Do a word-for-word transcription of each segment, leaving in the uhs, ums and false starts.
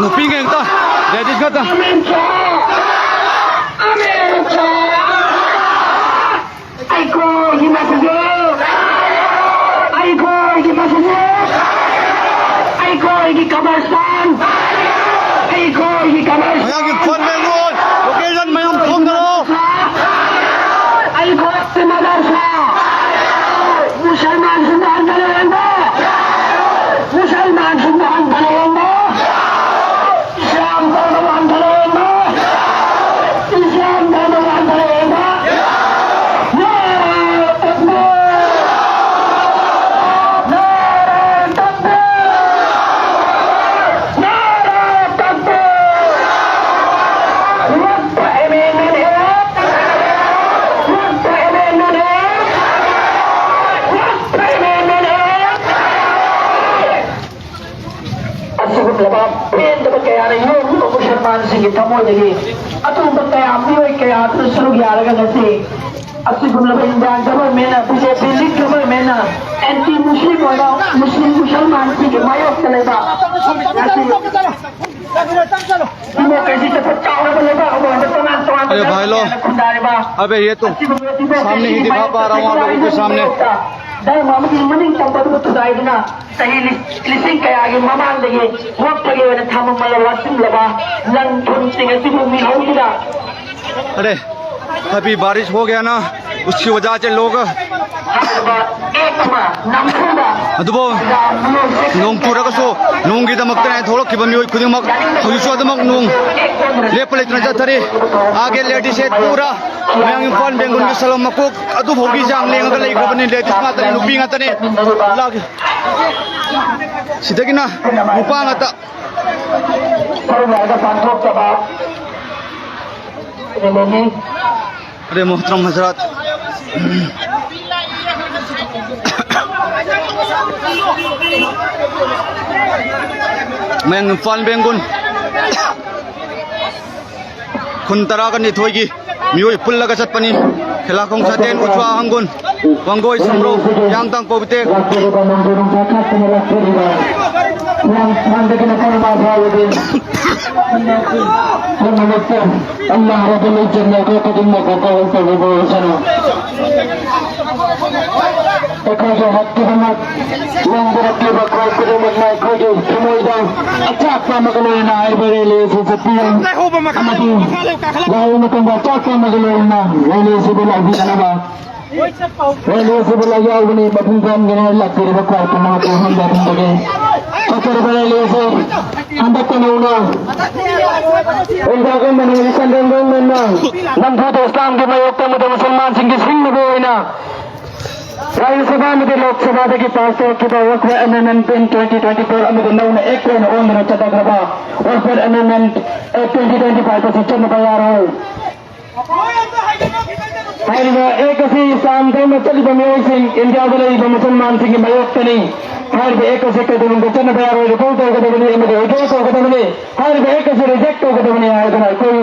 ꯅꯨꯄꯤꯈꯩ ꯑꯝꯇ ꯂꯦꯗꯤꯁ ꯈꯛꯇ꯫ ꯑꯩꯈꯣꯏꯒꯤ ꯃꯁꯤꯁꯨ, ꯑꯩꯈꯣꯏꯒꯤ ꯃꯁꯤꯁꯨ, ꯑꯩꯈꯣꯏꯒꯤ ꯀꯕꯔꯁꯇꯥꯟ, ꯑꯩꯈꯣꯏꯒꯤ ꯀꯕꯔꯁꯇꯥꯟ꯫ ꯃꯌꯥꯝꯒꯤ ꯐꯣꯟ ꯃꯦꯟꯂꯣ, ꯂꯣꯀꯦꯁꯟ ꯃꯌꯥꯝ ꯐꯣꯟ ꯇꯧꯔꯛꯑꯣ꯫ ꯑꯩꯈꯣꯏꯒꯤ ꯃꯗꯔꯁꯥ, ꯃꯨꯁꯜꯃꯥꯟꯁꯤꯡꯅ ꯍꯟꯊꯅ ꯌꯦꯡꯕ, ꯃꯨꯁꯜꯃꯥꯟꯁꯤꯡꯅ ꯍꯟꯊꯅ ꯌꯦꯡꯕ꯫ ꯏꯁꯂꯥꯝ ꯙꯔꯃꯕꯨ ꯍꯟꯊꯅ ꯌꯦꯡꯕ! ꯏꯁꯂꯥꯝ ꯙꯔꯃꯕꯨ ꯍꯟꯊꯅ ꯌꯦꯡꯕ! ꯅꯥꯔꯥ ꯇꯛꯕꯤꯔ! ꯅꯥꯔꯥ ꯇꯛꯕꯤꯔ! ꯅꯥꯔꯥ ꯇꯛꯕꯤꯔ! ꯋꯛꯐ ꯑꯦꯃꯦꯟꯗꯃꯦꯟ ꯑꯦꯛ! ꯋꯛꯐ ꯑꯦꯃꯦꯟꯗꯃꯦꯟ ꯑꯦꯛ! ꯋꯛꯐ ꯑꯦꯃꯦꯟꯗꯃꯦꯟ ꯑꯦꯛ! ꯑꯁꯤꯒꯨꯝꯂꯕ ꯄꯦꯟꯗꯕ ꯀꯌꯥꯅ ꯌꯣꯛꯂꯤꯕ ꯃꯨꯁꯜꯃꯥꯟꯁꯤꯡꯒꯤ ꯊꯃꯣꯏꯗꯒꯤ ꯑꯗꯨꯒꯨꯝꯕ ꯀꯌꯥ, ꯃꯤꯑꯣꯏ ꯀꯌꯥ ꯑꯗꯨꯅ ꯁꯔꯨꯛ ꯌꯥꯔꯒ ꯉꯁꯤ ꯑꯁꯤꯒꯨꯝꯂꯕ ꯏꯟꯗꯤꯌꯥꯟ ꯒꯚꯔꯟꯃꯦꯟꯠꯅ, ꯕꯤ ꯖꯦ ꯄꯤ ꯂꯤꯗ ꯒꯚꯔꯟꯃꯦꯟꯠꯅ ꯑꯦꯟꯇꯤ ꯃꯨꯁꯂꯤꯝ ꯑꯣꯏꯕ ꯃꯨꯁꯂꯤꯝ ꯃꯨꯁꯜꯃꯥꯟꯁꯤꯡꯒꯤ ꯃꯥꯌꯣꯛꯇ ꯂꯩꯕ ꯉꯁꯤ ꯗꯤꯃꯣꯀ꯭ꯔꯦꯁꯤ ꯆꯠꯄ ꯆꯥꯎꯔꯕ ꯂꯩꯕꯥꯛ ꯑꯃ ꯑꯣꯏꯕ ꯇꯣꯉꯥꯟ ꯇꯣꯉꯥꯟꯕ ꯑꯔꯦ ꯚꯥꯏ ꯂꯣ, ꯈꯨꯟꯗꯥꯔꯤꯕ ꯑꯕꯦ ꯌꯦ ꯇꯨꯝ ꯑꯁꯤꯒꯨꯝꯂꯕ ꯗꯤꯃꯣꯀ꯭ꯔꯦꯁꯤ ꯁꯥꯝꯅꯦ ꯍꯤ ꯗꯤꯈꯥ ꯄꯥ ꯔꯍꯥ ꯍꯨ ꯑꯥꯞ ꯂꯣꯒꯣ ꯀꯣ ꯁꯥꯝꯅꯦ꯫ ꯙꯔꯃ ꯑꯃꯒꯤ ꯃꯅꯤꯡ ꯇꯝꯕ ꯑꯗꯨꯕꯨ ꯊꯨꯒꯥꯏꯗꯨꯅ ꯆꯍꯤ ꯂꯤ-, ꯂꯤꯁꯤꯡ ꯀꯌꯥꯒꯤ ꯃꯃꯥꯡꯗꯒꯤ ꯍꯧꯔꯛꯄꯒꯤ ꯑꯣꯏꯅ ꯊꯝꯃꯝꯃꯕ ꯋꯥꯠꯁꯤꯜꯂꯕ ꯂꯟ ꯊꯨꯝꯁꯤꯡ ꯑꯁꯤꯕꯨ ꯃꯤꯍꯧꯗꯨꯅ अरे, अभी बारिश हो गया ना, उसकी वजह से लोग ꯍꯥꯏꯔꯤꯕ ꯑꯦꯛ ꯑꯃ ꯅꯝꯐꯨꯗ ꯑꯗꯨꯕꯨ ꯅꯣꯡ ꯆꯨꯔꯒꯁꯨ ꯅꯣꯡꯒꯤꯗꯃꯛꯇꯅꯦ ꯊꯣꯛꯂꯛꯈꯤꯕ ꯃꯤꯑꯣꯏ ꯈꯨꯗꯤꯡꯃꯛ ꯍꯧꯖꯤꯛꯁꯨ ꯑꯗꯨꯃꯛ ꯅꯣꯡ ꯂꯦꯞꯄ ꯂꯩꯇꯅ ꯆꯠꯊꯔꯤ꯫ ꯑꯥꯒꯦ ꯂꯦꯗꯤꯁ ꯍꯦꯠ ꯄꯨꯔꯥ ꯃꯌꯥꯡ ꯏꯝꯐꯥꯜ ꯕꯦꯡꯒꯨꯜꯒꯤ ꯁꯂꯝ ꯃꯀꯣꯛ ꯑꯗꯨꯐꯥꯎꯒꯤ ꯆꯥꯡ ꯂꯦꯡꯉꯒ ꯂꯩꯈ꯭ꯔꯕꯅꯤ꯫ ꯂꯦꯗꯤꯁ ꯉꯥꯛꯇꯅꯤ, ꯅꯨꯄꯤ ꯉꯥꯛꯇꯅꯤ꯫ ꯂꯥꯛ-, ꯁꯤꯗꯒꯤꯅ ꯅꯨꯄꯥ ꯉꯥꯛꯇ꯫ ꯁꯔꯨꯛ ꯌꯥꯔꯒ ꯄꯥꯡꯊꯣꯛꯆꯕ ꯑꯦꯝ ꯑꯦꯜ ꯑꯦꯅꯤ꯫ अरे मोहतरम हजरत, ꯃꯌꯥꯡ ꯏꯝꯐꯥꯜ ꯕꯦꯡꯒꯨꯜ ꯈꯨꯟ ꯇꯔꯥꯒ ꯅꯤꯊꯣꯏꯒꯤ ꯃꯤꯑꯣꯏ ꯄꯨꯜꯂꯒ ꯆꯠꯄꯅꯤ꯫ ꯈꯦꯂꯥꯈꯣꯡ ꯁꯥꯇꯦꯟ, ꯎꯆ꯭ꯋꯥ ꯍꯪꯒꯨꯟ, ꯋꯥꯡꯒꯣꯏ ꯁꯝꯔꯧ, ꯍꯤꯌꯥꯡꯊꯥꯡ ꯄꯧꯇꯦꯛ꯫ ꯂꯥꯛꯆꯔꯤꯕ ꯅꯣꯡꯖꯨ ꯅꯨꯡꯁꯥ ꯈꯥꯛꯇꯅ ꯂꯥꯛꯆꯔꯤꯕ ꯍꯤꯌꯥꯡꯊꯥꯡꯗꯒꯤꯅ ꯀꯣꯅꯨꯡ ꯐꯥꯎꯕꯗꯤ ꯄꯨꯝꯅꯃꯛꯇ ꯑꯜꯂꯥꯍ ꯔꯕꯨꯜ ꯏꯖ꯭ꯖꯠꯅ ꯑꯩꯈꯣꯏ ꯈꯨꯗꯤꯡꯃꯛꯄꯨ ꯀꯧꯕ ꯇꯧꯕꯤꯕ ꯑꯣꯏꯁꯅꯨ꯫ ꯑꯩꯈꯣꯏꯒꯤ ꯍꯛ ꯈꯨꯗꯤꯡꯃꯛ ꯂꯦꯡꯕꯤꯔꯛꯂꯤꯕ ꯑꯩꯈꯣꯏ ꯈꯨꯗꯤꯡꯃꯛꯅ ꯑꯩꯈꯣꯏꯒꯤ ꯊꯃꯣꯏꯗ ꯑꯆꯥꯛꯄ ꯑꯃꯒ ꯂꯣꯏꯅꯅ ꯍꯥꯏꯔꯤꯕ ꯔꯦꯂꯤ ꯑꯁꯤ ꯆꯠꯄꯤꯌꯨ ꯑꯃꯗꯤ ꯂꯥꯛꯂꯕ ꯃꯇꯝꯗ ꯑꯆꯥꯛꯄ ꯑꯃꯒ ꯂꯣꯏꯅꯅ ꯔꯦꯂꯤ ꯑꯁꯤꯕꯨ ꯂꯥꯛꯄꯤꯗꯅꯕ꯫ ꯔꯦꯂꯤ ꯑꯁꯤꯕꯨ ꯌꯥꯎꯕꯅꯤ ꯃꯄꯨꯡ ꯐꯥꯍꯟꯒꯅꯤ ꯂꯥꯛꯄꯤꯔꯤꯕ ꯈ꯭ꯋꯥꯏ ꯄꯨꯝꯅꯃꯛꯄꯨ ꯍꯟꯕ ꯊꯝꯖꯒꯦ꯫ ꯆꯠꯆꯔꯤꯕ ꯔꯦꯂꯤ ꯑꯁꯤ ꯍꯟꯗꯛꯇ ꯅꯧꯅ ꯏꯟꯗꯤꯌꯥꯒꯤ ꯃꯅꯨꯡꯒꯤ ꯁꯦꯟꯇ꯭ꯔꯦꯜ ꯒꯣꯔꯃꯦꯟꯅ ꯅꯝꯐꯨꯗ ꯏꯁꯂꯥꯝꯒꯤ ꯃꯥꯌꯣꯛꯇ ꯑꯃꯗꯤ ꯃꯨꯁꯜꯃꯥꯟꯁꯤꯡꯒꯤ ꯁꯤꯡꯅꯕ ꯑꯣꯏꯅ ꯔꯥꯖ꯭ꯌ ꯁꯚꯥ ꯑꯃꯗꯤ ꯂꯣꯛ ꯁꯚꯥꯗꯒꯤ ꯄꯥꯁ ꯇꯧꯔꯛꯈꯤꯕ Waqf amendment bill twenty twenty four ꯑꯃꯗꯤ ꯅꯧꯅ ꯑꯦꯛ ꯑꯣꯏꯅ ꯑꯣꯟꯗꯨꯅ ꯆꯠꯅꯈ꯭ꯔꯕ Waqf amendment act twenty twenty five ꯑꯁꯤ ꯆꯠꯅꯕ ꯌꯥꯔꯣꯏ꯫ ꯍꯥꯏꯔꯤꯕ ꯑꯦꯛ ꯑꯁꯤ ꯏꯁꯂꯥꯝ ꯙꯔꯃ ꯆꯠꯂꯤꯕ ꯃꯤꯑꯣꯏꯁꯤꯡ, ꯏꯟꯗꯤꯌꯥꯗ ꯂꯩꯔꯤꯕ ꯃꯨꯁꯜꯃꯥꯟꯁꯤꯡꯒꯤ ꯃꯥꯌꯣꯛꯇꯅꯤ꯫ ꯍꯥꯏꯔꯤꯕ ꯑꯦꯛ ꯑꯁꯤ ꯀꯩꯗꯧꯅꯨꯡꯗ ꯆꯠꯅꯕ ꯌꯥꯔꯣꯏ, ꯔꯤꯄꯣꯔꯠ ꯇꯧꯒꯗꯕꯅꯤ ꯑꯃꯗꯤ ꯋꯤꯗ꯭ꯔꯣ ꯇꯧꯒꯗꯕꯅꯤ꯫ ꯍꯥꯏꯔꯤꯕ ꯑꯦꯛ ꯑꯁꯤ ꯔꯤꯖꯦꯛ ꯇꯧꯒꯗꯕꯅꯤ ꯍꯥꯏꯗꯨꯅ ꯑꯩꯈꯣꯏ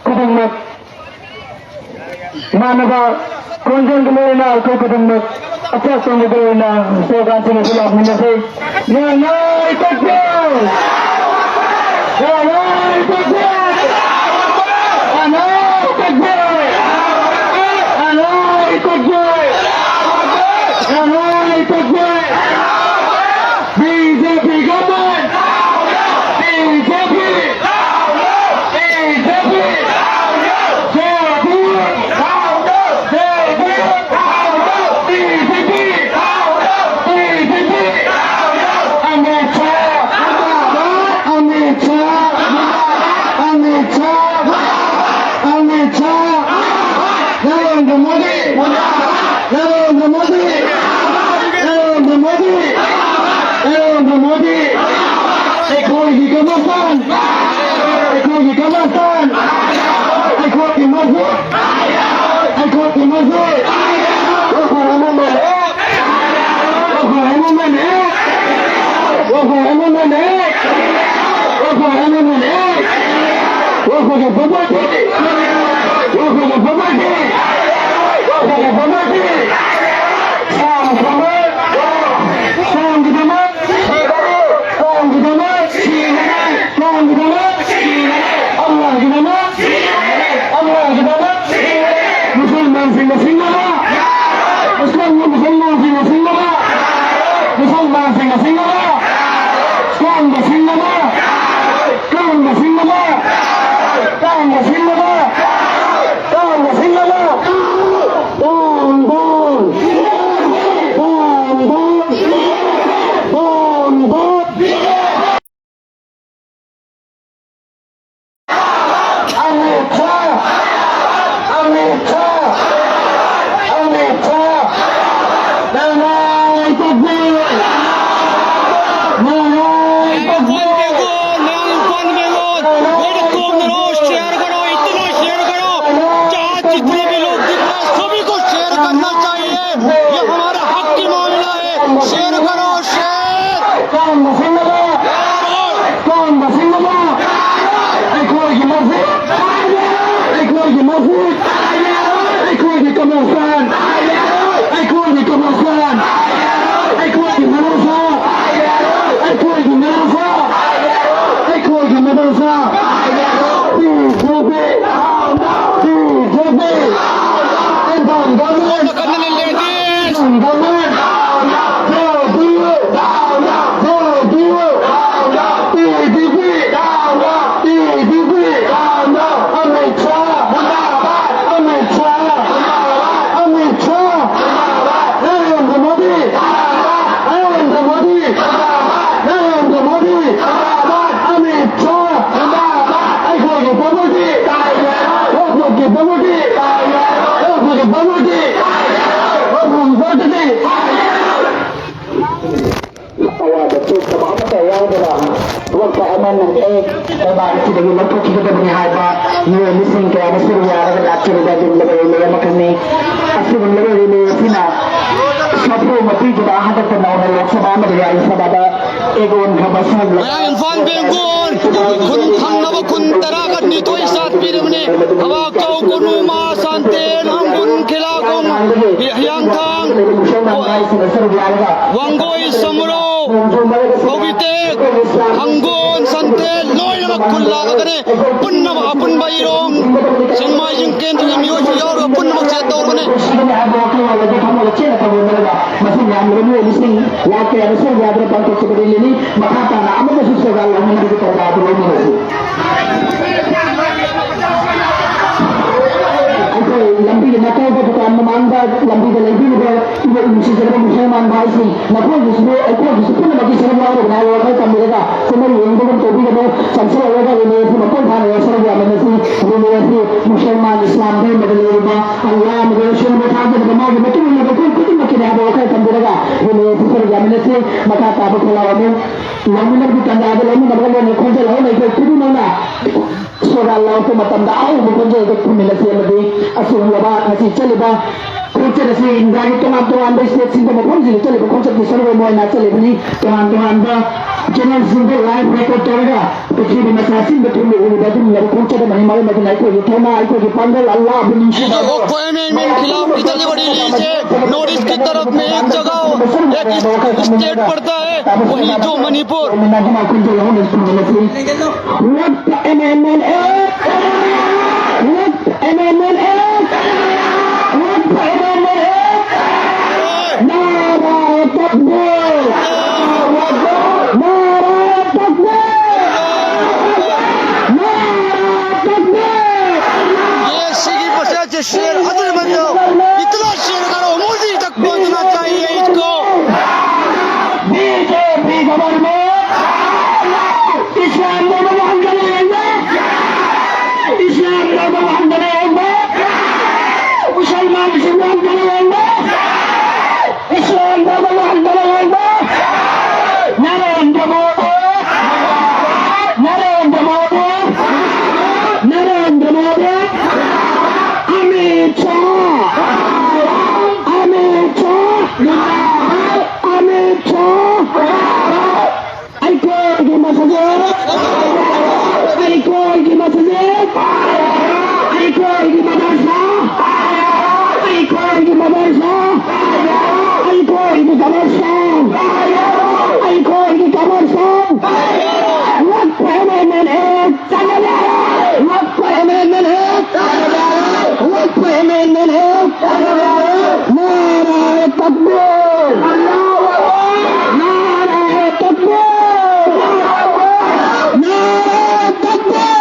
ꯈꯨꯗꯤꯡꯃꯛ ꯃꯥꯟꯅꯕ ꯈꯣꯟꯖꯦꯜꯒ ꯂꯣꯏꯅꯅ ꯑꯩꯈꯣꯏ ꯈꯨꯗꯤꯡꯃꯛ ꯑꯆꯥꯛꯄ ꯑꯃꯒ ꯂꯣꯏꯅꯅ ꯁ꯭ꯂꯣꯒꯥꯟꯁꯤꯡ ꯑꯁꯤ ꯂꯥꯎꯃꯤꯟꯅꯁꯤ꯫ ꯅꯥꯔꯥꯏ ꯇꯛꯕꯤꯔ! ꯅꯥꯔꯥꯏ ꯇꯛꯕꯤꯔ! ꯅꯥꯔꯥꯏ ꯇꯛꯕꯤꯔ! ꯅꯥꯔꯥꯏ ꯇꯛꯕꯤꯔ! ꯄꯣꯕꯔꯇꯤ! ꯋꯥꯈꯜꯒꯤ ꯄꯣꯕꯔꯇꯤ! ꯋꯥꯈꯜꯒꯤ ꯄꯣꯕꯔꯇꯤ! ꯆꯥꯅ ꯊꯛꯅ, ꯆꯥꯅꯒꯤꯗꯃꯛ, ꯆꯥꯅꯒꯤꯗꯃꯛ, ꯆꯥꯅꯒꯤꯗꯃꯛ, ꯑꯜꯂꯥꯍꯒꯤꯗꯃꯛ, ꯑꯜꯂꯥꯍꯒꯤꯗꯃꯛ, ꯃꯨꯁꯜꯃꯥꯟꯁꯤꯡꯅ ꯁꯤꯡꯅꯕ! ꯃꯨꯁꯂꯤꯝ ꯃꯨꯁꯜꯃꯥꯟꯁꯤꯡꯅ ꯁꯤꯡꯅꯕ! ꯃꯨꯁꯜꯃꯥꯟꯁꯤꯡꯅ ꯁꯤꯡꯅꯕ! ꯀꯥꯡꯗ ꯁꯤꯡꯅꯕ! ꯀꯥꯡꯗ ꯁꯤꯡꯅꯕ! ꯀꯥꯡꯗ ꯁꯤꯡꯅꯕ! ꯀꯥꯡꯗ ꯁꯤꯡꯅꯕ! ꯀꯥꯡ! ꯀꯥꯡ! ꯀꯥꯡ! ꯀꯥꯡ! ꯑꯃꯤꯠ ꯁꯥꯍ! ꯑꯃꯤꯠ ꯁꯥꯍ! ꯑꯃꯤꯠ ꯁꯥꯍ! ꯅꯥꯔꯥꯏ ꯇꯛꯕꯤꯔ! ꯅꯥꯔꯥꯏ ꯇꯛꯕꯤꯔ! ꯅꯥꯔꯥꯏ ꯇꯛꯕꯤꯔ! शेयर करो, इतना शेयर करो कि आज जितने भी लोग दिख रहे हैं, सभी को शेयर करना चाहिए। ये हमारा हक की मामला है। शेयर करो, शेयर! ꯀꯥꯡꯗ ꯁꯤꯡꯅꯕ! ꯀꯥꯡꯗ ꯁꯤꯡꯅꯕ! ꯑꯩꯈꯣꯏꯒꯤ ꯃꯁꯖꯤꯗ! ꯑꯩꯈꯣꯏꯒꯤ ꯃꯁꯖꯤꯗ! ꯑꯩꯈꯣꯏꯒꯤ ꯀꯕꯔꯁꯇꯥꯟ! ꯑꯩꯈꯣꯏꯒꯤ ꯀꯕꯔꯁꯇꯥꯟ! ꯑꯩꯈꯣꯏꯒꯤ ꯃꯗꯔꯁꯥ! ꯑꯩꯈꯣꯏꯒꯤ ꯃꯗꯔꯁꯥ! ꯑꯩꯈꯣꯏꯒꯤ ꯃꯗꯔꯁꯥ! B J P! B J P! Imphal government! Imphal government! B J P! B J P! B J P! Amit Shah! Amit Shah! Amit Shah! Narendra Modi! Narendra Modi! Narendra Modi! Amit Shah! ꯑꯩꯈꯣꯏꯒꯤ ꯄꯣꯕꯔꯇꯤ! ꯂꯧꯊꯣꯛꯀꯤ ꯄꯣꯕꯔꯇꯤ! ꯂꯧꯊꯣꯛꯀꯤ ꯄꯣꯕꯔꯇꯤ! ꯂꯧꯊꯣꯛꯀꯤ ꯄꯣꯕꯔꯇꯤ! ꯑꯋꯥꯕ ꯆꯣꯛꯊꯕ ꯑꯃꯠꯇ ꯌꯥꯎꯗꯕ ꯊꯕꯛꯇ ꯑꯃ ꯅꯪꯉꯛꯑꯦ꯫ ꯂꯩꯕꯥꯛ ꯑꯁꯤꯗꯒꯤ ꯂꯧꯊꯣꯛꯈꯤꯒꯗꯕꯅꯤ ꯍꯥꯏꯕ ꯃꯤꯑꯣꯏ ꯃꯤꯁꯤꯡ ꯀꯌꯥꯅ ꯁꯔꯨꯛ ꯌꯥꯔꯒ ꯂꯥꯛꯆꯔꯤꯕ ꯑꯗꯨꯒꯨꯝꯂꯕ ꯂꯩꯔꯣꯜ ꯑꯃꯈꯛꯅꯤ꯫ ꯑꯁꯤꯒꯨꯝꯂꯕ ꯔꯤꯂꯦ ꯑꯁꯤꯅ ꯃꯄꯤꯗꯨꯅ ꯍꯟꯗꯛꯇ ꯅꯧꯅ ꯂꯣꯛ ꯁꯚꯥ ꯑꯃꯗꯤ ꯔꯥꯖ꯭ꯌ ꯁꯚꯥꯗ ꯑꯦꯛ ꯑꯣꯟꯈ꯭ꯔꯕ ꯁꯔꯨꯛ ꯉꯔꯥꯡ ꯏꯝꯐꯥꯜ ꯕꯦꯡꯒꯣꯜ ꯈꯨꯟ ꯊꯪꯅꯕ ꯈꯨꯟ ꯇꯔꯥꯒ ꯅꯤꯊꯣꯏ ꯁꯥꯠꯄꯤꯔꯕꯅꯤ꯫ ꯊꯕꯥꯛꯆꯧ, ꯀꯣꯅꯨꯃꯥ, ꯁꯥꯟꯇꯦꯟ, ꯍꯪꯒꯨꯟ, ꯈꯦꯂꯥꯒꯣꯡ, ꯍꯤꯌꯥꯡꯊꯥꯡ, ꯋꯥꯡꯒꯣꯏ, ꯁꯃꯨꯔꯧ, ꯀꯧꯕꯤꯇꯦꯛ, ꯍꯪꯒꯣꯟ, ꯁꯟꯇꯦꯟ ꯂꯣꯏꯅꯃꯛ ꯈꯨꯜ ꯂꯥꯛꯂꯒꯅꯤ꯫ ꯄꯨꯝꯅꯃꯛ ꯑꯄꯨꯟꯕ ꯏꯔꯣꯡ ꯁꯦꯡꯃꯥꯏꯖꯤꯡ ꯀꯦꯟꯗ꯭ꯔꯒꯤ ꯃꯤꯑꯣꯏꯁꯤꯡ ꯌꯥꯎꯔꯒ ꯄꯨꯝꯅꯃꯛ ꯆꯦꯟ ꯇꯧꯔꯒꯅꯤ꯫ ꯃꯁꯤꯡ ꯌꯥꯝꯂꯕ ꯃꯤꯑꯣꯏꯁꯤꯡ ꯂꯥꯛ ꯀꯌꯥꯅ ꯁꯔꯨꯛ ꯌꯥꯗꯨꯅ ꯄꯥꯡꯊꯣꯛꯈꯤꯕ ꯔꯦꯂꯤꯅꯤ꯫ ꯃꯈꯥ ꯇꯥꯅ ꯑꯃꯠꯇꯁꯨ ꯁꯣꯔꯗꯥꯜ ꯂꯥꯎꯍꯟꯕꯒꯤ ꯊꯧꯗꯥꯡ ꯑꯗꯨ ꯂꯧꯃꯤꯟꯅꯁꯤ꯫ ꯑꯩꯈꯣꯏ ꯂꯝꯕꯤꯒꯤ ꯅꯥꯀꯜꯗ ꯗꯨꯀꯥꯟ ꯃꯃꯥꯡꯗ ꯂꯝꯕꯤꯗ ꯂꯩꯕꯤꯔꯤꯕ ꯏꯕꯣꯛ ꯅꯨꯡꯁꯤꯖꯔꯕ ꯃꯨꯁꯜꯃꯥꯟ ꯚꯥꯏꯁꯤꯡ, ꯅꯈꯣꯏꯒꯤꯁꯨ ꯑꯩꯈꯣꯏꯒꯤꯁꯨ ꯄꯨꯝꯅꯃꯛꯀꯤ ꯁꯔꯨꯛ ꯌꯥꯎꯔꯒ ꯋꯥꯈꯜ ꯇꯝꯕꯤꯔꯒ ꯀꯨꯝꯍꯩ ꯌꯦꯡꯕꯒꯨꯝ ꯇꯧꯕꯤꯒꯅꯨ꯫ ꯆꯪꯁꯤꯜꯂꯛꯂꯒ ꯔꯦꯂꯤ ꯑꯁꯤ ꯃꯄꯨꯡ ꯐꯥꯅ ꯌꯥꯎꯁꯜꯂꯛꯄ ꯌꯥꯕ ꯅꯠꯇꯦ꯫ ꯔꯦꯂꯤ ꯑꯁꯤ ꯃꯨꯁꯜꯃꯥꯟ ꯏꯁꯂꯥꯝ ꯙꯔꯃꯗ ꯂꯩꯔꯤꯕ ꯑꯜꯂꯥꯍ ꯑꯃꯗꯤ ꯔꯁꯨꯜꯕꯨ ꯊꯥꯖꯗꯕ ꯃꯥꯒꯤ ꯃꯇꯨꯡ ꯏꯟꯅꯕ ꯑꯩꯈꯣꯏ ꯈꯨꯗꯤꯡꯃꯛꯀꯤꯅꯤ ꯍꯥꯏꯕ ꯋꯥꯈꯜ ꯊꯝꯕꯤꯔꯒ ꯔꯦꯂꯤ ꯑꯁꯤ ꯁꯔꯨꯛ ꯌꯥꯃꯤꯟꯅꯁꯤ꯫ ꯃꯈꯥ ꯇꯥꯕ ꯈꯣꯜꯂꯥꯎ ꯑꯃꯨꯛ ꯂꯧꯃꯤꯟꯅꯕꯒꯤ ꯇꯥꯟꯖꯥ ꯑꯗꯨ ꯂꯧꯃꯤꯟꯅꯕꯒ ꯂꯣꯏꯅꯅ ꯈꯣꯟꯖꯦꯜ ꯍꯧꯅ ꯑꯩꯈꯣꯏ ꯈꯨꯗꯤꯡꯃꯛꯅ ꯁꯣꯔꯥ ꯂꯥꯎꯔꯛꯄ ꯃꯇꯝꯗ ꯑꯍꯧꯕ ꯈꯣꯟꯖꯦꯜꯗ ꯈꯨꯝꯃꯤꯟꯅꯁꯤ ꯑꯃꯗꯤ ꯑꯁꯤꯒꯨꯝꯂꯕ ꯉꯁꯤ ꯆꯠꯂꯤꯕ ꯈꯣꯡꯆꯠ ꯑꯁꯤ ꯏꯟꯗꯤꯌꯥꯒꯤ ꯇꯣꯉꯥꯟ ꯇꯣꯉꯥꯟꯕ ꯁ꯭ꯇꯦꯠꯁꯤꯡꯗ ꯃꯐꯝꯁꯤꯡꯗ ꯆꯠꯂꯤꯕ ꯈꯣꯡꯆꯠꯀꯤ ꯁꯔꯨꯛ ꯑꯃ ꯑꯣꯏꯅ ꯆꯠꯂꯤꯕꯅꯤ꯫ ꯇꯣꯉꯥꯟ ꯇꯣꯉꯥꯟꯕ ꯆꯦꯅꯦꯜꯁꯤꯡꯗ ꯂꯥꯏꯚ ꯔꯦꯀꯣꯔꯗ ꯇꯧꯔꯒ ꯄ꯭ꯔꯤꯊꯤꯕꯤ ꯃꯆꯥꯁꯤꯡꯗ ꯊꯨꯡꯅ ꯎꯔꯤꯕ ꯑꯗꯨꯒꯨꯝꯂꯕ ꯈꯣꯡꯆꯠ ꯑꯃꯅꯤ꯫ ꯃꯔꯝ ꯑꯗꯨꯅ ꯑꯩꯈꯣꯏꯒꯤ ꯊꯧꯅꯥ, ꯑꯩꯈꯣꯏꯒꯤ ꯄꯥꯡꯒꯜ, ꯑꯜꯂꯥꯍꯕꯨ ꯅꯤꯡꯁꯤꯡꯕ ꯑꯣꯛꯄ ꯑꯦꯝ ꯑꯦꯟ ꯃꯦꯟ ꯈꯤꯂꯥꯐ ꯏꯇꯂꯤ ꯋꯥꯔꯤ ꯂꯤꯖꯦ ꯅꯣꯔꯠ ꯏꯁꯀꯤ ꯇꯔꯐ ꯃꯦ ꯌꯦꯛ ꯖꯒꯥ ꯌꯦꯛ ꯏꯁꯇꯦꯠ ꯄꯔꯇꯥ ꯍꯦ ꯋꯥꯍꯤ ꯖꯣ Manipur. What the amendment is? What the amendment is? What the amendment is? Nara takbir! Nara takbir! Nara takbir! ये सिगी पचास शेर अदर बंदो इतना शेर करो मुझे तक पहुंचना चाहिए इसको. बीजेपी गवर्नमेंट इस्लाम धर्म को हम जलाएंगे, इस्लाम धर्म को हम जलाएंगे, मुसलमान इस्लाम जलाएंगे, इस्लाम धर्म को हम जलाएंगे. ꯑꯩꯈꯣꯏꯒꯤ ꯃꯁꯖꯤꯗ, ꯑꯩꯈꯣꯏꯒꯤ ꯃꯁꯖꯤꯗ, ꯑꯩꯈꯣꯏꯒꯤ ꯃꯗꯔꯁꯥ, ꯑꯩꯈꯣꯏꯒꯤ ꯃꯗꯔꯁꯥ, ꯑꯩꯈꯣꯏꯒꯤ ꯀꯕꯔꯁꯇꯥꯟ, ꯑꯩꯈꯣꯏꯒꯤ ꯀꯕꯔꯁꯇꯥꯟ, ꯋꯛꯐ ꯑꯦꯃꯦꯟꯗꯃꯦꯟ ꯑꯦꯛ, ꯋꯛꯐ ꯑꯦꯃꯦꯟꯗꯃꯦꯟ ꯑꯦꯛ, ꯋꯛꯐ ꯑꯦꯃꯦꯟꯗꯃꯦꯟ ꯑꯦꯛ, ꯅꯥꯔꯥ ꯇꯛꯕꯤꯔ! ꯅꯥꯔꯥ ꯇꯛꯕꯤꯔ! ꯅꯥꯔꯥ ꯇꯛꯕꯤꯔ!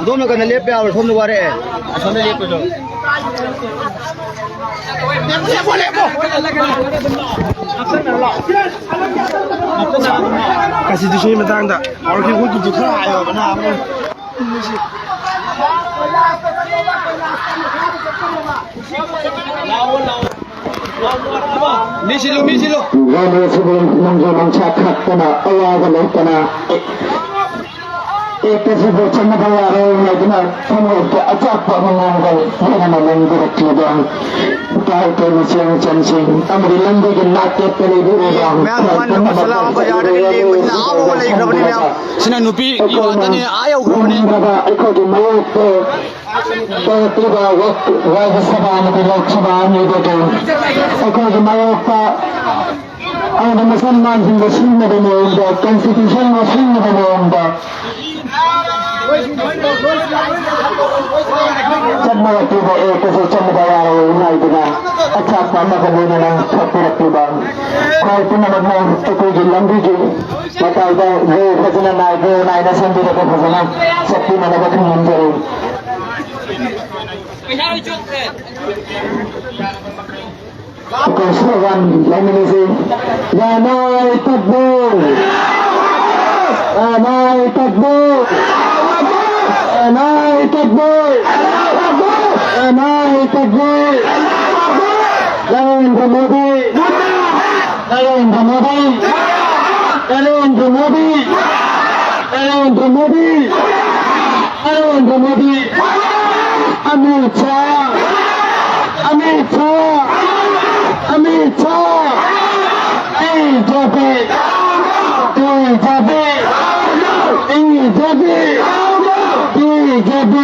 ꯑꯗꯣꯝꯅ ꯀꯟꯅ ꯂꯦꯞꯄ ꯌꯥꯔꯣꯏ, ꯁꯣꯝꯗ ꯋꯥꯔꯛꯑꯦ꯫ ꯑꯁꯣꯝꯗ ꯂꯦꯞꯄꯁꯨ꯫ ꯀꯟꯁꯇꯤꯇ꯭ꯌꯨꯁꯟꯒꯤ ꯃꯇꯥꯡꯗ ꯍꯧꯔꯛꯈꯤꯕ ꯈꯣꯠꯈꯤꯕꯗꯨ ꯈꯔ ꯍꯥꯏꯌꯣꯕ, ꯅꯍꯥꯟ ꯑꯃ꯫ ꯃꯤ ꯁꯤꯜꯂꯨ, ꯃꯤ ꯁꯤꯜꯂꯨ꯫ ꯒꯥꯃꯤ ꯑꯁꯤꯕꯨ ꯅꯣꯡꯖꯨ ꯅꯨꯡꯁꯥ ꯈꯥꯛꯇꯅ, ꯑꯋꯥꯕ ꯂꯩꯇꯅ, ꯑꯦꯛ ꯑꯁꯤꯕꯨ ꯆꯠꯅꯕ ꯌꯥꯔꯣꯏ ꯍꯥꯏꯗꯨꯅ ꯊꯃꯣꯏꯗ ꯑꯆꯥꯛꯄ ꯑꯃꯃꯝꯒ ꯂꯣꯏꯅꯅ ꯂꯦꯡꯕꯤꯔꯛꯂꯤꯕ ꯏꯄꯥ ꯏꯄꯨ ꯃꯆꯦ ꯃꯆꯟꯁꯤꯡ ꯑꯃꯗꯤ ꯂꯝꯕꯤꯒꯤ ꯅꯥꯛꯌꯦꯠꯇ ꯂꯩꯕꯤꯔꯤꯕ ꯃꯌꯥꯝ ꯃꯃꯥꯡꯗ ꯃꯁꯂꯥ ꯕꯖꯥꯔꯗꯒꯤ ꯂꯦꯡꯕꯁꯤꯅ ꯑꯥ ꯐꯥꯎꯕ ꯂꯩꯈ꯭ꯔꯕꯅꯤ ꯃꯌꯥꯝ꯫ ꯁꯤꯅ ꯅꯨꯄꯤ ꯉꯥꯛꯇꯅꯤ, ꯑꯥ ꯌꯧꯈ꯭ꯔꯕꯅꯤ꯫ ꯑꯩꯈꯣꯏꯒꯤ ꯃꯥꯌꯣꯛꯇ ꯇꯧꯔꯛꯂꯤꯕ ꯋꯥꯏꯕ ꯁꯚꯥ ꯑꯃꯗꯤ ꯂꯣꯛ ꯁꯚꯥ ꯑꯅꯤꯗꯨꯗ ꯑꯩꯈꯣꯏꯒꯤ ꯃꯥꯌꯣꯛꯇ ꯑꯃꯗꯤ ꯃꯨꯁꯜꯃꯥꯟꯁꯤꯡꯕꯨ ꯁꯤꯡꯅꯕ ꯃꯑꯣꯡꯗ, ꯀꯟꯁꯇꯤꯇ꯭ꯌꯨꯁꯟꯕꯨ ꯁꯤꯡꯅꯕ ꯃꯑꯣꯡꯗ ꯆꯠꯅꯔꯛꯂꯤꯕ ꯑꯦꯛ ꯑꯁꯤ ꯆꯠꯅꯕ ꯌꯥꯔꯣꯏ ꯍꯥꯏꯗꯨꯅ ꯑꯆꯥꯛꯄ ꯑꯃꯒ ꯂꯣꯏꯅꯅ ꯊꯣꯛꯄꯤꯔꯛꯂꯤꯕ ꯈ꯭ꯋꯥꯏ ꯄꯨꯝꯅꯃꯛꯅ ꯑꯩꯈꯣꯏꯒꯤ ꯂꯝꯕꯤꯒꯤ ꯃꯇꯥꯏꯗ ꯋꯦ ꯐꯖꯅ ꯅꯥꯏꯕ ꯅꯥꯏꯅ ꯁꯦꯝꯕꯤꯔꯒ ꯐꯖꯅ ꯆꯠꯄꯤꯅꯅꯕ ꯈꯪꯍꯟꯖꯔꯤ꯫ ꯑꯩꯈꯣꯏ ꯁ꯭ꯂꯣꯒꯥꯟ ꯂꯧꯃꯤꯟꯅꯁꯤ꯫ ꯂꯅꯥꯏ ꯇꯛꯕꯤꯔ! ꯂꯅꯥꯏ ꯇꯛꯕꯤꯔ! ꯂꯅꯥꯏ ꯇꯛꯕꯤꯔ! ꯂꯅꯥꯏ ꯇꯛꯕꯤꯔ! Narendra Modi! Narendra Modi! Narendra Modi! Narendra Modi! Narendra Modi! Amit Shah! Amit Shah! Amit Shah! B J P! B J P! B J P! B J P! J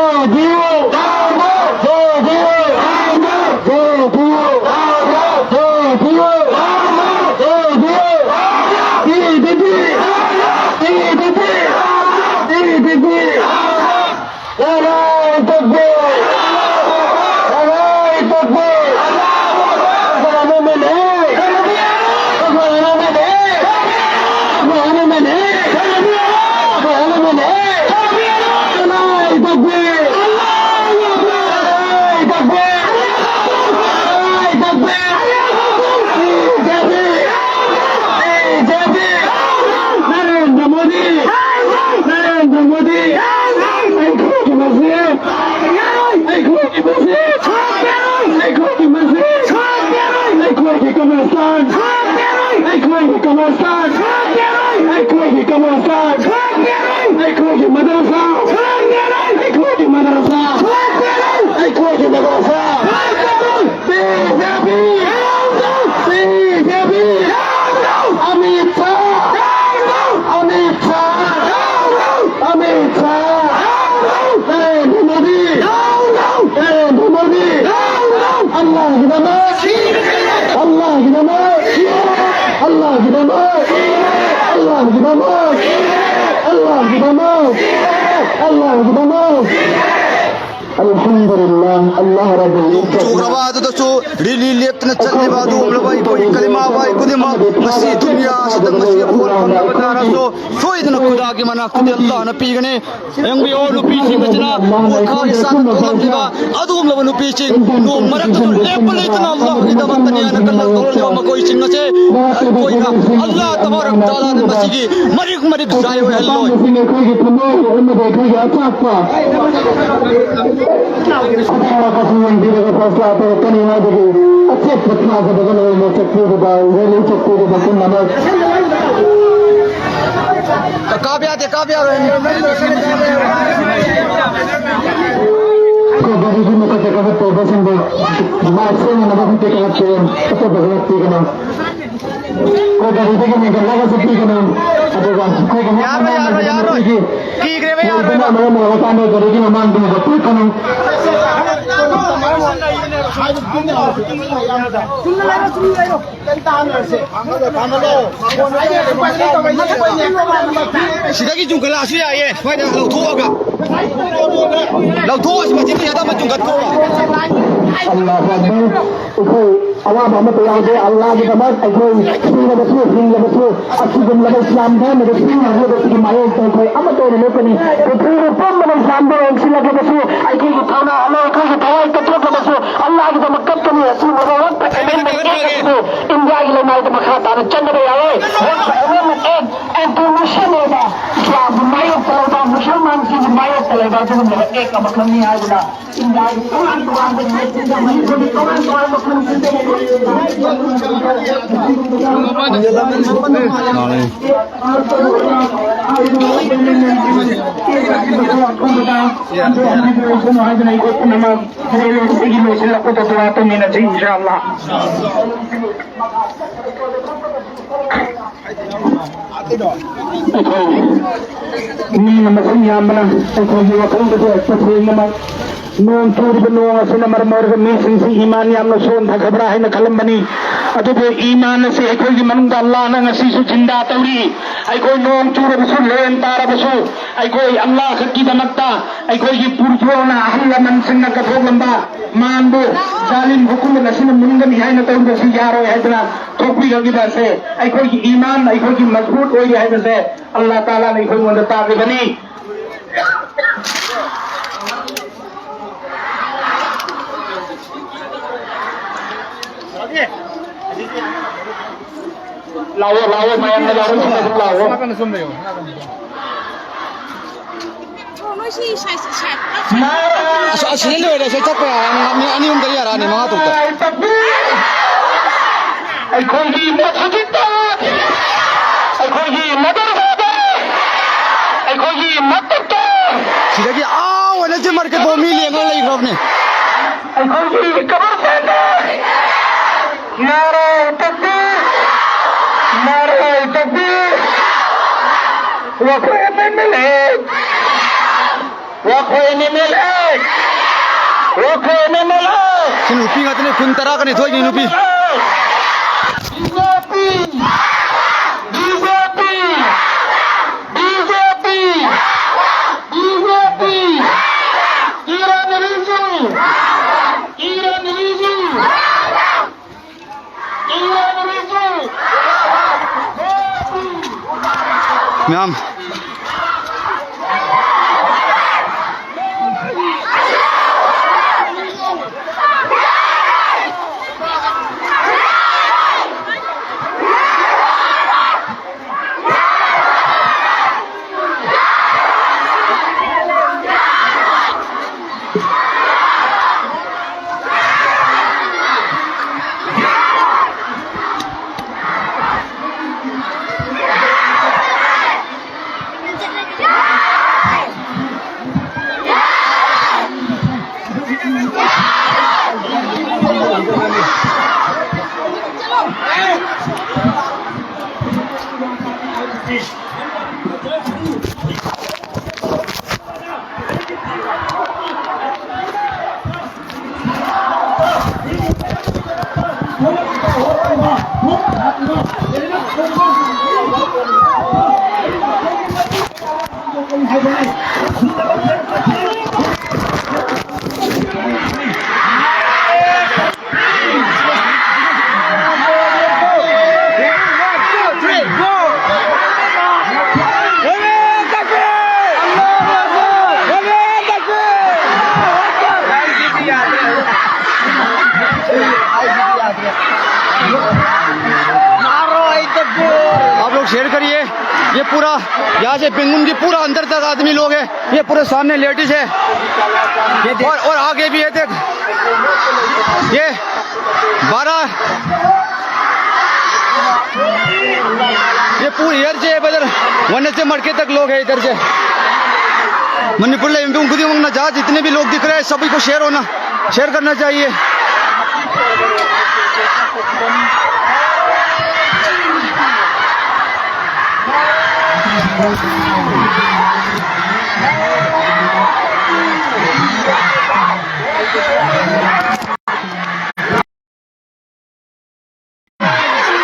D U! J D U! J D U! J D U! J D U! B J P! B J P! B J P! Nare Takbir! Nare Takbir! Nare Takbir! Nare Takbir! Narendra Modi! Narendra Modi! ꯑꯩꯈꯣꯏꯒꯤ ꯃꯁꯦꯜ! ꯑꯩꯈꯣꯏꯒꯤ ꯃꯁꯦꯜ! ꯑꯩꯈꯣꯏꯒꯤ ꯃꯁꯦꯜ! ꯑꯩꯈꯣꯏꯒꯤ ꯀꯕꯔꯁꯇꯥꯟ! ꯑꯩꯈꯣꯏꯒꯤ ꯀꯕꯔꯁꯇꯥꯟ! ꯑꯩꯈꯣꯏꯒꯤ ꯀꯕꯔꯁꯇꯥꯟ! ꯑꯩꯈꯣꯏꯒꯤ ꯃꯗꯔꯁꯥ! ꯑꯩꯈꯣꯏꯒꯤ ꯃꯗꯔꯁꯥ! ꯑꯩꯈꯣꯏꯒꯤ ꯃꯗꯔꯁꯥ! B J P! B J P! Amit Shah! Amit Shah! Amit Shah! Narendra Modi! Narendra Modi! Allah'gidamot! Allah'gidamot! Allah'gidamot! Allah'gidamot! Allah'gidamot! Allah'gidamot! Alhamdulillah, Allah Rabbul Izzat. ꯆꯨꯈ꯭ꯔꯕ ꯑꯗꯨꯗꯁꯨ ꯔꯤꯂꯤ ꯂꯦꯞꯇꯅ ꯆꯠꯂꯤꯕ ꯑꯗꯨꯒꯨꯝꯂꯕ ꯑꯩꯈꯣꯏꯒꯤ ꯀꯂꯤꯃꯥ ꯋꯥꯏ ꯈꯨꯗꯤꯡꯃꯛ ꯉꯁꯤ ꯗꯨꯅꯤꯌꯥ ꯑꯁꯤꯗ ꯉꯁꯤ ꯑꯐꯣꯜ ꯐꯪꯂꯕ ꯇꯥꯔꯁꯨ ꯁꯣꯏꯗꯅ ꯈꯨꯗꯥꯒꯤ ꯃꯅꯥꯛꯇꯗꯤ ꯑꯜꯂꯥꯍꯅ ꯄꯤꯒꯅꯤ꯫ ꯌꯦꯡꯕꯤꯌꯣ, ꯅꯨꯄꯤꯁꯤꯡ ꯑꯁꯤꯅ ꯃꯣꯈꯥ ꯏꯁꯥꯅ ꯊꯣꯛꯂꯝꯂꯤꯕ ꯑꯗꯨꯒꯨꯝꯂꯕ ꯅꯨꯄꯤꯁꯤꯡ ꯅꯣꯡ ꯃꯔꯛꯇꯁꯨ ꯂꯦꯞꯄ ꯂꯩꯇꯅ ꯑꯜꯂꯥꯍꯒꯤꯗꯃꯛꯇꯅꯤ ꯍꯥꯏꯅ ꯀꯟꯅ ꯇꯧꯔꯝꯂꯤꯕ ꯃꯈꯣꯏꯁꯤꯡ ꯑꯁꯦ ꯑꯩꯈꯣꯏꯅ ꯑꯜꯂꯥꯍ ꯇꯕꯥꯔꯛ ꯇꯥꯂꯥꯅ ꯃꯁꯤꯒꯤ ꯃꯔꯤꯛ ꯃꯔꯤꯛ ꯆꯥꯏ ꯑꯣꯏꯍꯜꯂꯣꯏ꯫ ꯑꯩꯈꯣꯏꯒꯤ ꯊꯃꯣꯏ ꯑꯃꯗꯤ ꯑꯩꯈꯣꯏꯒꯤ ꯑꯆꯥꯛꯄ ꯑꯄꯥꯝꯕ ꯀꯩꯁꯨ ꯌꯦꯡꯕꯤꯔꯒ ꯐꯩꯁꯂꯥ ꯇꯧꯔꯛꯀꯅꯤ ꯍꯥꯏꯕꯒꯤ ꯑꯆꯦꯠꯄ ꯊꯥꯖꯕꯒ ꯂꯣꯏꯅꯅ ꯆꯠꯄꯤꯔꯤꯕ, ꯔꯦꯂꯤ ꯆꯠꯄꯤꯔꯤꯕ ꯄꯨꯝꯅꯃꯛ꯫ ꯀꯥꯕ ꯌꯥꯗꯦ, ꯀꯥꯕ ꯌꯥꯔꯣꯏ꯫ ꯑꯩꯈꯣꯏ ꯒꯥꯔꯤꯒꯤ ꯃꯊꯛꯇ ꯀꯥꯈꯠꯄ ꯑꯣꯏꯕꯁꯤꯡꯗꯣ ꯃꯥꯏꯛ ꯁꯦꯡꯅꯅꯕ ꯈꯛꯇ ꯀꯥꯈꯠꯄꯤꯌꯨ, ꯑꯇꯣꯞꯄ ꯀꯥꯈꯠꯄꯤꯒꯅꯨ꯫ ꯑꯩꯈꯣꯏ ꯒꯥꯔꯤꯗꯒꯤ ꯂꯦꯡꯒꯠꯂꯒꯁꯨ ꯄꯤꯒꯅꯨ꯫ ꯑꯗꯨꯒ ꯑꯩꯈꯣꯏꯒꯤ ꯌꯥꯔꯣꯏ, ꯌꯥꯔꯣꯏ, ꯌꯥꯔꯣꯏ꯫ ꯀꯤꯈ꯭ꯔꯦꯕ, ꯌꯥꯔꯣꯏꯕ꯫ ꯃꯔꯝ ꯑꯣꯏꯔꯀꯥꯟꯗ ꯒꯥꯔꯤꯒꯤ ꯃꯃꯥꯡꯗ ꯄꯤꯒꯅꯨ꯫ ꯁꯤꯗꯒꯤ ꯆꯨꯡꯈꯠꯂꯛꯑꯁꯨ ꯌꯥꯏꯌꯦ, ꯁ꯭ꯋꯥꯏꯗ ꯂꯧꯊꯣꯛꯑꯒ꯫ ꯂꯧꯊꯣꯛꯑꯁꯤ, ꯃꯆꯤꯟ ꯃꯌꯥꯗ ꯑꯃ ꯆꯨꯡꯈꯠꯈꯣꯕ꯫ ꯑꯜꯂꯥꯍꯨ ꯑꯛꯕꯔ꯫ ꯑꯩꯈꯣꯏ ꯑꯋꯥꯕ ꯑꯃꯠꯇ ꯌꯥꯎꯗꯦ꯫ ꯑꯜꯂꯥꯍꯒꯤꯗꯃꯛ ꯑꯩꯈꯣꯏ ꯁꯤꯔꯕꯁꯨ ꯍꯤꯡꯂꯕꯁꯨ ꯑꯁꯤꯒꯨꯝꯂꯕ ꯏꯁꯂꯥꯝ ꯙꯔꯃꯗ ꯁꯤꯖꯤꯟꯅꯔꯤꯕꯁꯤꯒꯤ ꯃꯥꯌꯣꯛꯇ ꯑꯩꯈꯣꯏ ꯑꯃꯠꯇ ꯑꯣꯏꯅ ꯂꯦꯞꯀꯅꯤ꯫ ꯄ꯭ꯔꯤꯊꯤꯕꯤꯕꯨ ꯄꯨꯝꯕꯅ ꯏꯁꯂꯥꯝꯗ ꯑꯣꯟꯁꯤꯜꯂꯛꯂꯕꯁꯨ ꯑꯩꯈꯣꯏꯒꯤ ꯊꯧꯅꯥ ꯍꯜꯂꯣꯏ, ꯑꯩꯈꯣꯏꯒꯤ ꯊꯋꯥꯏ ꯀꯠꯊꯣꯛꯂꯕꯁꯨ ꯑꯜꯂꯥꯍꯒꯤꯗꯃꯛ ꯀꯞꯀꯅꯤ꯫ ꯑꯁꯤꯒꯨꯝꯂꯕ ꯋꯥꯔꯛꯄ ꯑꯦꯃꯦꯟꯃꯦꯟ ꯑꯦꯛ ꯑꯁꯤ ꯏꯟꯗꯤꯌꯥꯒꯤ ꯂꯩꯃꯥꯏꯗ ꯃꯈꯥ ꯇꯥꯅ ꯆꯠꯅꯕ ꯌꯥꯔꯣꯏ꯫ ꯋꯥꯔꯛꯄ ꯑꯦꯃꯦꯟꯃꯦꯟ ꯑꯦꯛ ꯑꯦꯟꯇꯤ ꯃꯨꯁꯂꯤꯝ ꯑꯣꯏꯕ, ꯏꯁꯂꯥꯝꯕꯨ ꯃꯥꯌꯣꯛꯇ ꯂꯩꯕ, ꯃꯨꯁꯜꯃꯥꯟꯁꯤꯡꯕꯨ ꯃꯥꯌꯣꯛꯇ ꯂꯩꯕ ꯑꯗꯨꯒꯨꯝꯂꯕ ꯑꯦꯛ ꯑꯃꯈꯛꯅꯤ ꯍꯥꯏꯗꯨꯅ ꯏꯟꯗꯤꯌꯥꯒꯤ ꯇꯣꯉꯥꯟ ꯇꯣꯉꯥꯟꯕ ꯁ꯭ꯇꯦꯠꯁꯤꯡꯗ, ꯃꯅꯤꯄꯨꯔꯒꯤ ꯇꯣꯉꯥꯟ ꯇꯣꯉꯥꯟꯕ ꯈꯨꯟꯁꯤꯡꯗ ꯍꯥꯏꯗꯨꯅ ꯑꯩꯈꯣꯏ ꯄꯨꯝꯅꯃꯛ ꯂꯣꯏꯁꯤꯜꯂꯛꯄꯗ ꯗꯨꯋꯥ ꯇꯧꯃꯤꯟꯅꯁꯤ, ꯏꯟꯁꯥ ꯑꯜꯂꯥ꯫ ꯑꯩꯈꯣꯏ ꯃꯤꯅ ꯃꯁꯤꯡ ꯌꯥꯝꯕꯅ ꯑꯩꯈꯣꯏꯒꯤ ꯋꯥꯈꯜꯗꯁꯨ ꯇꯁꯦꯡꯅꯃꯛ ꯅꯣꯡ ꯆꯨꯔꯤꯕ ꯅꯣꯡ ꯑꯁꯤꯅ ꯃꯔꯝ ꯑꯣꯏꯔꯒ ꯃꯤꯁꯤꯡꯁꯤ ꯏꯃꯥꯟ ꯌꯥꯝꯅ ꯁꯣꯟꯊꯈ꯭ꯔꯕ꯭ꯔꯥ ꯍꯥꯏꯅ ꯈꯜꯂꯝꯕꯅꯤ꯫ ꯑꯗꯨꯕꯨ ꯏꯃꯥꯟ ꯑꯁꯤ ꯑꯩꯈꯣꯏꯒꯤ ꯃꯅꯨꯡꯗ ꯑꯜꯂꯥꯍꯅ ꯉꯁꯤꯁꯨ ꯖꯤꯟꯗꯥ ꯇꯧꯔꯤ꯫ ꯑꯩꯈꯣꯏ ꯅꯣꯡ ꯆꯨꯔꯕꯁꯨ, ꯂꯦꯟ ꯇꯥꯔꯕꯁꯨ, ꯑꯩꯈꯣꯏ ꯑꯜꯂꯥꯍ ꯈꯛꯀꯤꯗꯃꯛꯇ ꯑꯩꯈꯣꯏꯒꯤ ꯄꯨꯔꯖꯣꯅ, ꯑꯍꯜ ꯂꯃꯟꯁꯤꯡꯅ ꯀꯠꯊꯣꯛꯂꯝꯕ ꯃꯥꯟꯕꯨ ꯖꯥꯂꯤꯝ ꯍꯨꯀꯨꯃꯠ ꯑꯁꯤꯅ ꯃꯨꯟꯒꯅꯤ ꯍꯥꯏꯅ ꯇꯧꯔꯤꯕꯁꯤ ꯌꯥꯔꯣꯏ ꯍꯥꯏꯗꯅ ꯊꯣꯛꯄꯤꯔꯛꯂꯤꯕ ꯑꯁꯦ ꯑꯩꯈꯣꯏꯒꯤ ꯏꯃꯥꯟ, ꯑꯩꯈꯣꯏꯒꯤ ꯃꯖꯕꯨꯠ ꯑꯣꯏꯔꯤ ꯍꯥꯏꯕꯁꯦ ꯑꯜꯂꯥꯍ ꯇꯥꯂꯥꯅ ꯑꯩꯈꯣꯏꯉꯣꯟꯗ ꯇꯥꯛꯂꯤꯕꯅꯤ꯫ ꯂꯥꯛꯑꯣ, ꯂꯥꯛꯑꯣ, ꯃꯌꯥꯝꯅ ꯂꯥꯎꯔꯣ, ꯂꯥꯛꯑꯣ꯫ ꯑꯁ, ꯑꯁꯤꯗ ꯂꯣꯏꯔꯦ, ꯁꯤ ꯆꯠꯄ ꯌꯥꯔꯅꯤ, ꯃꯤ ꯑꯅꯤ ꯑꯍꯨꯝꯗ ꯌꯥꯔꯛꯑꯅꯤ, ꯃꯉꯥ ꯇꯔꯨꯛꯇ꯫ ꯑꯩꯈꯣꯏꯒꯤ ꯃꯁꯖꯤꯠꯇ, ꯑꯩꯈꯣꯏꯒꯤ ꯃꯗꯔꯁꯥꯗ, ꯑꯩꯈꯣꯏꯒꯤ ꯃꯛꯇꯕꯇ꯫ ꯁꯤꯗꯒꯤ ꯑꯥ ꯑꯣꯏꯅ ꯁꯤ ꯃꯥꯔꯀꯦꯠ ꯐꯥꯎ ꯃꯤ ꯂꯦꯡꯉꯒ ꯂꯩꯈ꯭ꯔꯕꯅꯦ꯫ ꯑꯩꯈꯣꯏꯒꯤ ꯀꯃꯔ ꯁꯦꯟꯇꯔ! ꯅꯥꯔꯥꯏ ꯇꯛꯕꯤꯔ! ꯅꯥꯔꯥꯏ ꯇꯛꯕꯤꯔ! ꯋꯥꯈꯣꯏ ꯑꯦꯝ ꯑꯦꯜ ꯑꯦ! ꯋꯥꯈꯣꯏ ꯑꯦꯝ ꯑꯦꯜ ꯑꯦ! ꯋꯥꯈꯣꯏ ꯑꯦꯝ ꯑꯦꯜ ꯑꯦ! ꯁꯤ ꯅꯨꯄꯤ ꯉꯥꯛꯇꯅꯦ, ꯈꯨꯟ ꯇꯔꯥꯒ ꯅꯤꯊꯣꯏꯒꯤ ꯅꯨꯄꯤ꯫ B J P! B J P! B J P! B J P! Kiren Rijiju! Kiren Rijiju! Kiren Rijiju! ꯃꯌꯥꯝ꯫ आप लोग शेयर करिए। ये पूरा, यहाँ से बिंगुन की पूरा अंदर तक आदमी लोग हैं। ये पूरे सामने लेडीज है। ये देख। और, और आगे भी है, देख, ये बारह, ये पूरी इधर से, इधर वनस से मड़के तक लोग हैं इधर से। मणिपुर ले मिपुम खुदी मंगना जा, जितने भी लोग दिख रहे हैं, सभी को शेयर होना, शेयर करना चाहिए।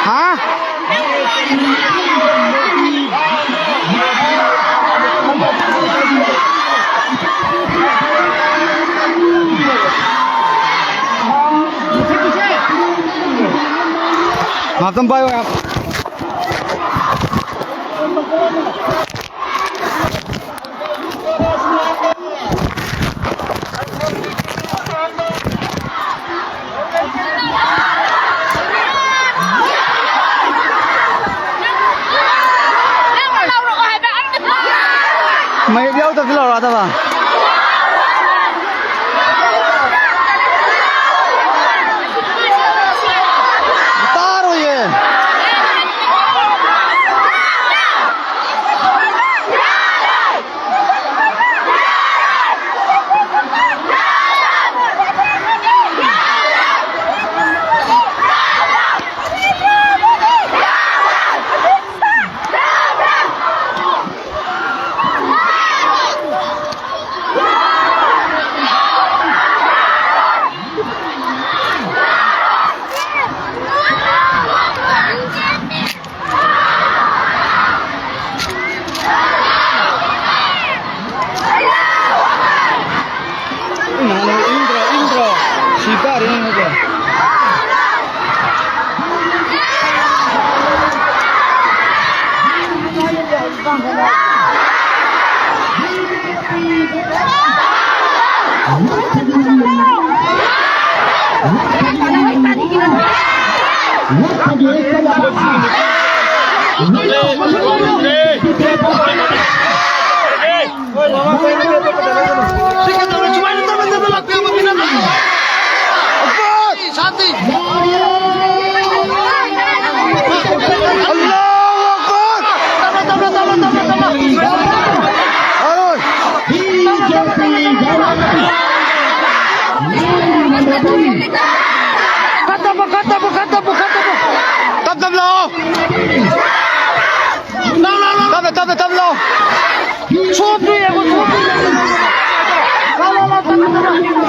हाँ? हाँ, तुम पाए हो आप। ꯃꯌꯦꯛ ꯌꯥꯎꯗꯕꯗꯤ ꯂꯧꯔꯛꯑꯗꯕ꯫ ꯇꯥꯔꯣꯏꯌꯦ꯫ Mano, Indra, Indra. Shibari, Indra.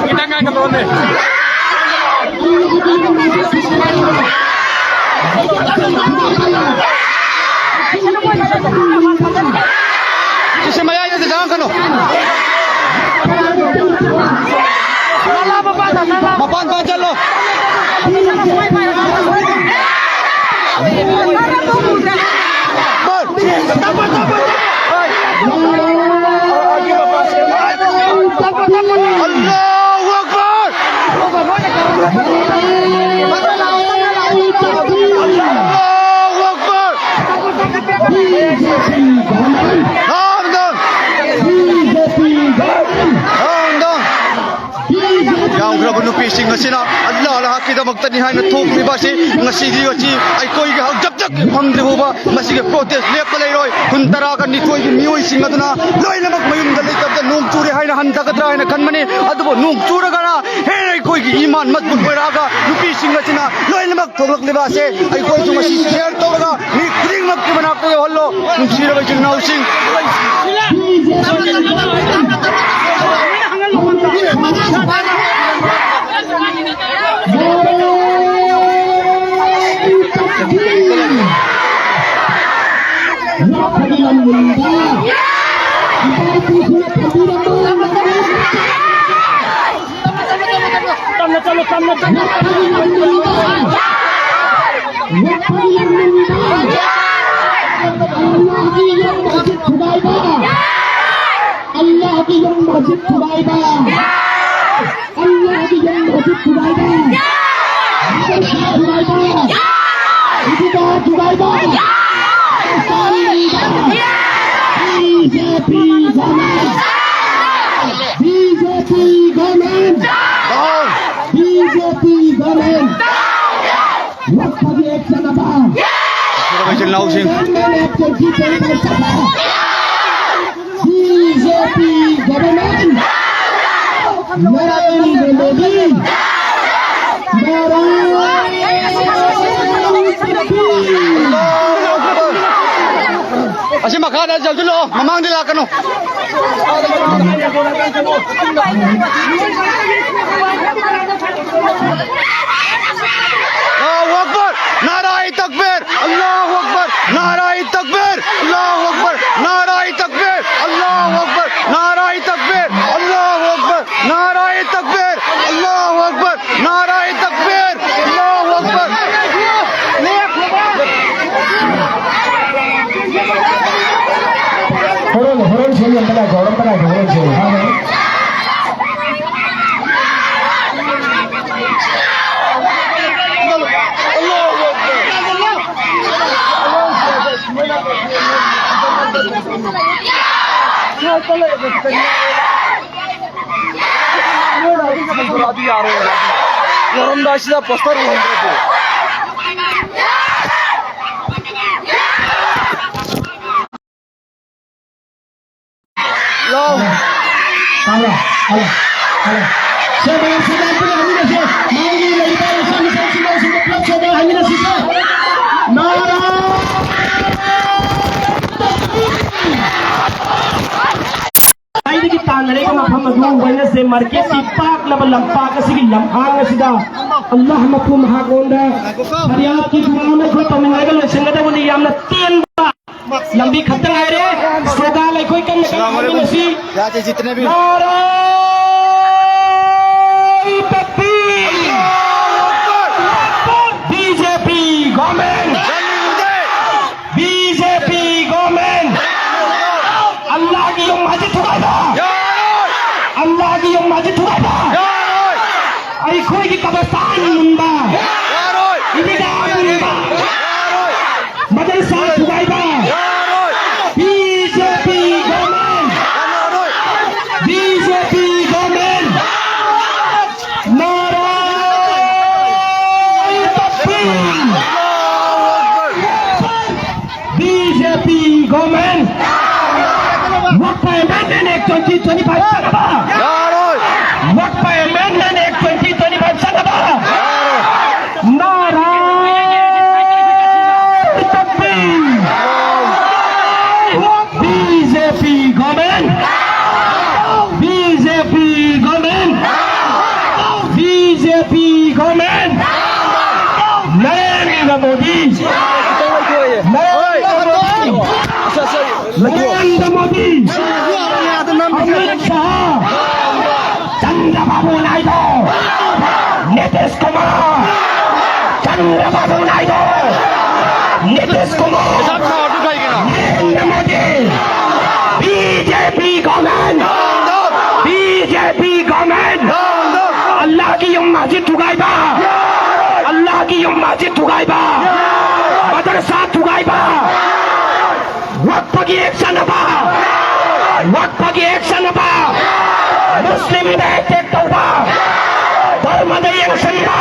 ꯈꯤꯇꯪ ꯉꯥꯏꯈꯠꯂꯛꯑꯣꯅꯦ꯫ ꯁꯤꯁꯦ ꯃꯌꯥꯏꯗ ꯆꯪꯉꯛꯀꯅꯨ꯫ ꯃꯄꯥꯟ ꯄꯥꯟ ꯆꯠꯂꯣ꯫ Allahu Akbar! Allahu Akbar! Down, down! Down, down! ꯌꯥꯝꯈ꯭ꯔꯕ ꯅꯨꯄꯤꯁꯤꯡ ꯑꯁꯤꯅ ꯑꯜꯂꯥꯍ ꯑꯜꯂꯥꯍꯀꯤꯗꯃꯛꯇꯅꯤ ꯍꯥꯏꯅ ꯊꯣꯛꯂꯤꯕ ꯑꯁꯤ ꯉꯁꯤꯗꯤ ꯑꯁꯤ ꯑꯩꯈꯣꯏꯒꯤ ꯍꯧꯖꯤꯛ ꯐꯪꯗ꯭ꯔꯤ ꯐꯥꯎꯕ ꯃꯁꯤꯒꯤ protest ꯂꯦꯞꯄ ꯂꯩꯔꯣꯏ꯫ ꯈꯨꯟ ꯇꯔꯥꯒ ꯅꯤꯊꯣꯏꯒꯤ ꯃꯤꯑꯣꯏꯁꯤꯡ ꯑꯗꯨꯅ ꯂꯣꯏꯅꯃꯛ ꯃꯌꯨꯝꯗ ꯂꯩꯇꯕꯗ ꯅꯣꯡ ꯆꯨꯔꯦ ꯍꯥꯏꯅ ꯍꯟꯊꯒꯗ꯭ꯔꯥ ꯍꯥꯏꯅ ꯈꯟꯕꯅꯤ꯫ ꯑꯗꯨꯕꯨ ꯅꯣꯡ ꯆꯨꯔꯒꯅ ꯍꯦꯟꯅ ꯑꯩꯈꯣꯏꯒꯤ ꯏꯃꯥꯟ ꯃꯖꯕꯨꯠ ꯑꯣꯏꯔꯛꯑꯒ ꯅꯨꯄꯤꯁꯤꯡ ꯑꯁꯤꯅ ꯂꯣꯏꯅꯃꯛ ꯊꯣꯛꯂꯛꯂꯤꯕ ꯑꯁꯦ ꯑꯩꯈꯣꯏꯁꯨ ꯉꯁꯤ share ꯇꯧꯔꯒ ꯃꯤ ꯈꯨꯗꯤꯡꯃꯛꯀꯤ ꯃꯅꯥꯛꯇ ꯌꯧꯍꯜꯂꯣ꯫ ꯅꯨꯡꯁꯤꯔꯕ ꯏꯆꯤꯜ ꯏꯅꯥꯎꯁꯤꯡ, ꯇꯞꯅ ꯆꯠꯂꯣ, ꯇꯞꯅ ꯆꯠꯂꯣ꯫ ꯑꯜꯂꯥꯍꯒꯤ ꯌꯨꯝ ꯃꯁꯖꯤꯗ ꯊꯨꯒꯥꯏꯕ! ꯑꯜꯂꯥꯍꯒꯤ ꯌꯨꯝ ꯃꯁꯖꯤꯗ ꯊꯨꯒꯥꯏꯕ! ꯃꯗꯔꯁꯥ ꯊꯨꯒꯥꯏꯕ! ꯏꯗꯤꯒꯥ ꯊꯨꯒꯥꯏꯕ! ꯁꯔꯀꯥꯔ ꯂꯩꯕ! BJP government! BJP government! BJP government! ꯋꯛꯐꯒꯤ action ꯑꯃ! ꯏꯆꯤꯜ ꯏꯅꯥꯎꯁꯤꯡ꯫ Government action ꯒꯤ ꯄꯦꯔꯦꯟ ꯑꯃ! BJP government! ꯅꯔꯦꯟꯗ꯭ꯔ ꯃꯣꯗꯤ! ꯅꯔꯦꯟꯗ꯭ꯔ ꯃꯣꯗꯤ! ꯑꯁꯤ ꯃꯈꯥꯗ ꯆꯪꯁꯤꯜꯂꯛꯑꯣ, ꯃꯃꯥꯡꯗ ꯂꯥꯛꯀꯅꯨ꯫ الله أكبر، نعرہ تکبیر، الله أكبر، نعرہ تکبیر، الله أكبر، نعرہ تکبیر، الله أكبر، نعرہ تکبیر، الله أكبر، نعرہ تکبیر، الله أكبر، نعرہ تکبیر، الله أكبر۔ Horn, horn ꯁꯦꯝ ꯌꯥꯝ ꯀꯅꯥ ꯒꯧꯔꯝ ꯀꯅꯥ ꯒꯧꯔꯝ ꯁꯦꯝ꯫ ꯌꯥꯔꯝꯗꯥꯏꯁꯤꯗ ꯄꯣꯁꯇꯔ ꯎꯍꯟꯗ꯭ꯔꯗꯤ꯫ ꯂꯥꯎ꯫ Hello, hello, hello. ꯁꯦ, ꯃꯌꯥꯝ ꯁꯦ, ꯃꯌꯥꯝ ꯄꯨꯟꯅ ꯍꯟꯃꯤꯟꯅꯁꯦ꯫ ꯃꯥꯒꯤ ꯂꯩꯔꯤꯕ ꯃꯁꯥ ꯃꯁꯥ ꯁꯤꯡꯅ ꯁꯤꯡꯅ ꯄꯨꯂꯞ ꯁꯦ, ꯃꯌꯥꯝ ꯍꯟꯃꯤꯟꯅꯁꯤ ꯁꯦ꯫ ꯅꯥꯔꯥ ꯈ꯭ꯋꯥꯏꯗꯒꯤ ꯇꯥꯟꯅꯔꯤꯕ ꯃꯐꯝ ꯑꯗꯨ ꯋꯦꯅꯁꯗꯦ ꯃꯥꯔꯀꯦꯠꯀꯤ ꯄꯥꯛꯂꯕ ꯂꯝꯄꯥꯛ ꯑꯁꯤꯒꯤ ꯂꯝꯍꯥꯡ ꯑꯁꯤꯗ ꯑꯜꯂꯥꯍ ꯃꯄꯨ ꯃꯍꯥꯛꯉꯣꯟꯗ ꯐꯔꯤꯌꯥꯗꯀꯤ ꯗꯨꯋꯥ ꯑꯃꯈꯛ ꯇꯧꯃꯤꯟꯅꯔꯒ ꯂꯣꯏꯁꯤꯟꯒꯗꯕꯅꯤ꯫ ꯌꯥꯝꯅ ꯇꯦꯟꯕ ꯂꯝꯕꯤ ꯈꯛꯇ ꯉꯥꯏꯔꯦ꯫ ꯁ꯭ꯂꯣꯒꯥꯟ ꯑꯩꯈꯣꯏ ꯀꯟꯅ ꯀꯟꯅ ꯍꯥꯏꯃꯤꯟꯅꯁꯤ꯫ ꯌꯥꯗꯦ, ꯖꯤꯇꯅꯦ ꯚꯤ꯫ ꯅꯥꯔꯥ ꯇꯛꯕꯤꯔ! ꯕꯤ ꯖꯦ ꯄꯤ ꯒꯣꯔꯃꯦꯟ! ꯕꯤ ꯖꯦ ꯄꯤ ꯒꯣꯔꯃꯦꯟ! ꯑꯜꯂꯥꯒꯤ ꯌꯨꯝ ꯍꯥꯏꯁꯤ ꯊꯨꯒꯥꯏꯕ! ꯌꯥꯔꯣꯏ! ꯑꯜꯂꯥꯒꯤ ꯌꯨꯝ ꯍꯥꯏꯁꯤ ꯊꯨꯒꯥꯏꯕ! ꯌꯥꯔꯣꯏ! ꯑꯩꯈꯣꯏꯒꯤ ꯀꯕꯔꯁꯇꯥꯟ ꯃꯨꯟꯕ! ꯌꯥꯔꯣꯏ! ꯏꯗꯤꯒꯥ ꯃꯨꯟꯕ! ꯌꯥꯔꯣꯏ! ꯃꯗꯔꯁꯥ ꯊꯨꯒꯥꯏꯕ! ꯌꯥꯔꯣꯏ! ꯕꯤ ꯖꯦ ꯄꯤ ꯒꯣꯔꯃꯦꯟ! ꯌꯥꯔꯣꯏ! ꯕꯤ ꯖꯦ ꯄꯤ ꯒꯣꯔꯃꯦꯟ! ꯅꯥꯔꯥ ꯇꯛꯕꯤꯔ! ꯕꯤ ꯖꯦ ꯄꯤ ꯒꯣꯔꯃꯦꯟ! ꯋꯛꯐ ꯑꯦꯃꯦꯟꯗꯃꯦꯟ ꯑꯦꯛ ꯇ꯭ꯋꯦꯟꯇꯤ ꯇ꯭ꯋꯦꯟꯇꯤ ꯐꯥꯏꯚ ꯆꯠꯅꯕ! ꯌꯥꯔꯣꯏ! ꯋꯛꯐ ꯑꯦꯃꯦꯟꯗꯃꯦꯟ ꯑꯦꯛ ꯇ꯭ꯋꯦꯟꯇꯤ ꯇ꯭ꯋꯦꯟꯇꯤ ꯐꯥꯏꯚ ꯆꯠꯅꯕ! ꯌꯥꯔꯣꯏ! ꯅꯥꯔꯥ ꯇꯛꯕꯤꯔ! ꯅꯥꯏꯗꯣ, Nitish Kumar, ꯆꯟꯗ꯭ꯔꯕꯥꯕꯨ ꯅꯥꯏꯗꯣ, Nitish Kumar, Narendra Modi, B J P government, B J P government, ꯑꯜꯂꯥꯍꯒꯤ ꯌꯨꯝ ꯃꯁꯖꯤꯗ ꯊꯨꯒꯥꯏꯕ, ꯑꯜꯂꯥꯍꯒꯤ ꯌꯨꯝ ꯃꯁꯖꯤꯗ ꯊꯨꯒꯥꯏꯕ, ꯃꯗꯔꯁꯥ ꯊꯨꯒꯥꯏꯕ, ꯋꯛꯐꯒꯤ ꯍꯦꯛ ꯆꯠꯅꯕ, ꯋꯛꯐꯒꯤ ꯍꯦꯛ ꯆꯠꯅꯕ, ꯃꯨꯁꯂꯤꯝꯗ attack ꯇꯧꯕ, ꯙꯔꯃꯗ ꯌꯦꯡꯁꯤꯟꯕ,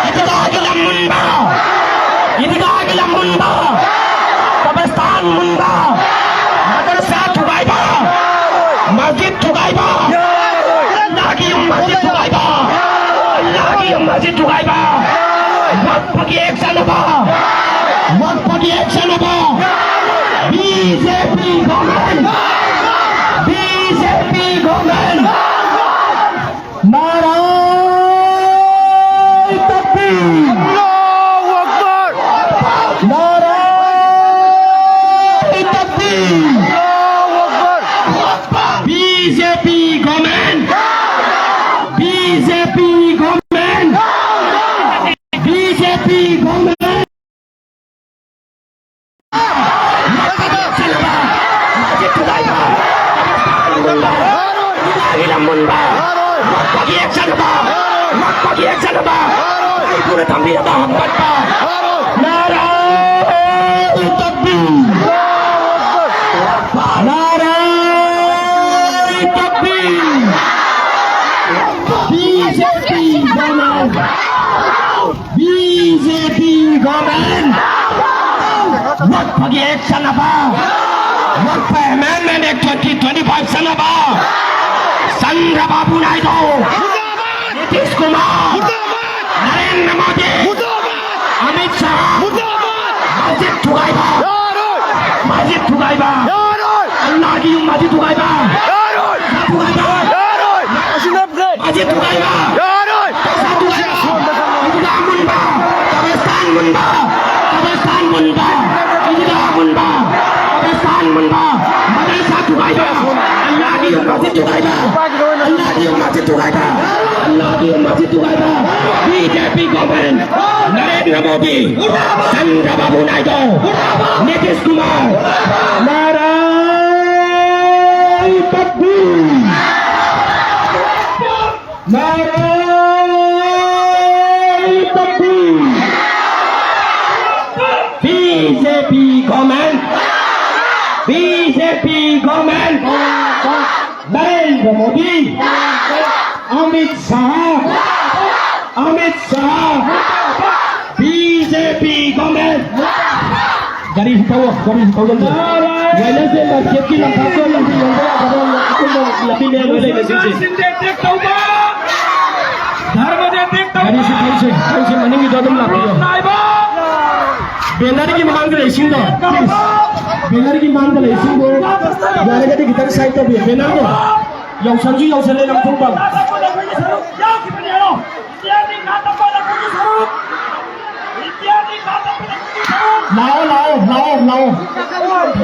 ꯏꯗꯤꯒꯥꯒꯤ ꯂꯝ ꯃꯨꯟꯕ, ꯏꯗꯤꯒꯥꯒꯤ ꯂꯝ ꯃꯨꯟꯕ, ꯀꯕꯔꯁꯇꯥꯟ ꯃꯨꯟꯕ, ꯃꯗꯔꯁꯥ ꯊꯨꯒꯥꯏꯕ, ꯃꯁꯖꯤꯗ ꯊꯨꯒꯥꯏꯕ, ꯑꯜꯂꯥꯍꯒꯤ ꯌꯨꯝ ꯃꯁꯖꯤꯗ ꯊꯨꯒꯥꯏꯕ, ꯑꯜꯂꯥꯍꯒꯤ ꯌꯨꯝ ꯃꯁꯖꯤꯗ ꯊꯨꯒꯥꯏꯕ, ꯋꯛꯐꯒꯤ ꯍꯦꯛ ꯆꯠꯅꯕ, ꯋꯛꯐꯒꯤ ꯍꯦꯛ ꯆꯠꯅꯕ, B J P government, B J P government, ꯅꯥꯔꯥꯏ ꯇꯛꯕꯤꯔ! ꯑꯜꯂꯥꯍꯨ ꯑꯛꯕꯔ! ꯅꯥꯔꯥꯏ ꯇꯛꯕꯤꯔ! ꯑꯜꯂꯥꯍꯨ ꯑꯛꯕꯔ! B J P government! B J P government! B J P government! ꯃꯁꯖꯤꯗ ꯊꯨꯒꯥꯏꯕ! ꯏꯗꯤꯒꯥꯒꯤ ꯂꯝ ꯃꯨꯟꯕ! ꯋꯛꯐꯒꯤ ꯍꯦꯛ ꯆꯠꯅꯕ! ꯋꯛꯐꯒꯤ ꯍꯦꯛ ꯆꯠꯅꯕ! ꯃꯅꯤꯄꯨꯔꯗ ꯊꯝꯕꯤꯔꯕ ꯍꯥꯞꯀꯠꯄ! ꯅꯥꯔꯥꯏ ꯇꯛꯕꯤꯔ! ꯅꯥꯔꯥꯏ ꯇꯛꯕꯤꯔ! B J P government! B J P government! ꯋꯛꯐꯒꯤ act ꯆꯠꯅꯕ, ꯋꯛꯐ Amendment Act twenty twenty-five ꯆꯠꯅꯕ, ꯆꯟꯗ꯭ꯔꯕꯥꯕꯨ ꯅꯥꯏꯗꯨ, ꯅꯤꯇꯤꯁ ꯀꯨꯃꯥꯔ, ꯅꯔꯦꯟꯗ꯭ꯔ ꯃꯣꯗꯤ, ꯑꯃꯤꯠ ꯁꯥꯍ, ꯃꯁꯖꯤꯗ ꯊꯨꯒꯥꯏꯕ, ꯃꯁꯖꯤꯗ ꯊꯨꯒꯥꯏꯕ, ꯑꯜꯂꯥꯍꯒꯤ ꯌꯨꯝ ꯃꯁꯖꯤꯗ ꯊꯨꯒꯥꯏꯕ, ꯊꯨꯒꯥꯏꯕ, ꯃꯁꯖꯤꯗ ꯊꯨꯒꯥꯏꯕ, ꯌꯥꯔꯣꯏ! ꯃꯁꯖꯤꯗ ꯊꯨꯒꯥꯏꯕ, ꯏꯗꯤꯒꯥ ꯃꯨꯟꯕ, ꯀꯕꯔꯁꯇꯥꯟ ꯃꯨꯟꯕ, ꯀꯕꯔꯁꯇꯥꯟ ꯃꯨꯟꯕ, ꯏꯗꯤꯒꯥ ꯃꯨꯟꯕ, ꯀꯕꯔꯁꯇꯥꯟ ꯃꯨꯟꯕ, ꯃꯗꯔꯁꯥ ꯊꯨꯒꯥꯏꯕ, ꯑꯜꯂꯥꯍꯒꯤ ꯃꯁꯖꯤꯗ ꯊꯨꯒꯥꯏꯕ, ꯑꯜꯂꯥꯍꯒꯤ ꯃꯁꯖꯤꯗ ꯊꯨꯒꯥꯏꯕ, ꯑꯜꯂꯥꯍꯒꯤ ꯃꯁꯖꯤꯗ ꯊꯨꯒꯥꯏꯕ, B J P government, Narendra Modi, Chandra Babu Naidu, Nitish Kumar, ꯅꯥꯔꯥꯏ ꯇꯛꯕꯤꯔ, ꯅꯥꯔꯥꯏ ꯇꯛꯕꯤꯔ, B J P government, B J P government, Narendra Modi, Amit Shah, Amit Shah, B J P government. ꯒꯥꯔꯤ ꯊꯧꯋꯣ, ꯒꯥꯔꯤ ꯊꯧꯒꯟꯁꯦ꯫ ꯋꯦꯅꯦꯁꯗꯦ ꯃꯥꯔꯀꯦꯠꯀꯤ ꯂꯝꯄꯥꯛꯇ ꯂꯝꯕꯤ ꯌꯣꯟꯕ ꯌꯥꯗꯕ ꯑꯗꯨꯝꯕ ꯂꯝꯕꯤ ꯃꯌꯥꯝ ꯂꯣꯏ ꯂꯩꯔꯦ ꯁꯤꯁꯦ꯫ ꯁꯤꯟꯗꯦ ꯇꯦꯛ ꯇꯧꯕ! ꯙꯔꯃ ꯗꯦ ꯇꯦꯛ ꯇꯧꯕ! ꯒꯥꯔꯤꯁꯤ ꯊꯧꯁꯦ, ꯊꯧꯁꯦ, ꯃꯅꯤꯡꯒꯤꯗꯣ ꯑꯗꯨꯝ ꯂꯥꯛꯄꯤꯌꯣ꯫ ꯅꯥꯏꯕ! ꯕꯦꯅꯔꯒꯤ ꯃꯃꯥꯡꯗ ꯂꯩꯁꯤꯡꯗꯣ, please꯫ ꯕꯦꯅꯔꯒꯤ ꯃꯃꯥꯡꯗ ꯂꯩꯁꯤꯡꯗꯣ, ꯌꯥꯔꯒꯗꯤ ꯈꯤꯇꯪ side ꯇꯧꯕꯤꯌꯣ, ꯕꯦꯅꯔꯗꯣ꯫ ꯌꯥꯎꯁꯪꯁꯨ ꯌꯥꯎꯁꯜꯂꯦ, ꯂꯪꯊꯣꯛꯐꯝ꯫ ꯌꯥꯎꯈꯤꯕꯅꯦ ꯍꯥꯏꯔꯣ꯫ ꯏꯟꯗꯤꯌꯥꯒꯤ ꯉꯥ ꯇꯞꯄꯗ ꯄꯨꯟꯁꯤ ꯁꯔꯨꯛ! ꯏꯟꯗꯤꯌꯥꯒꯤ ꯉꯥ ꯇꯞꯄꯗ ꯄꯨꯟꯁꯤ ꯁꯔꯨꯛ! ꯂꯥꯛꯑꯣ, ꯂꯥꯛꯑꯣ, ꯂꯥꯛꯑꯣ, ꯂꯥꯛꯑꯣ꯫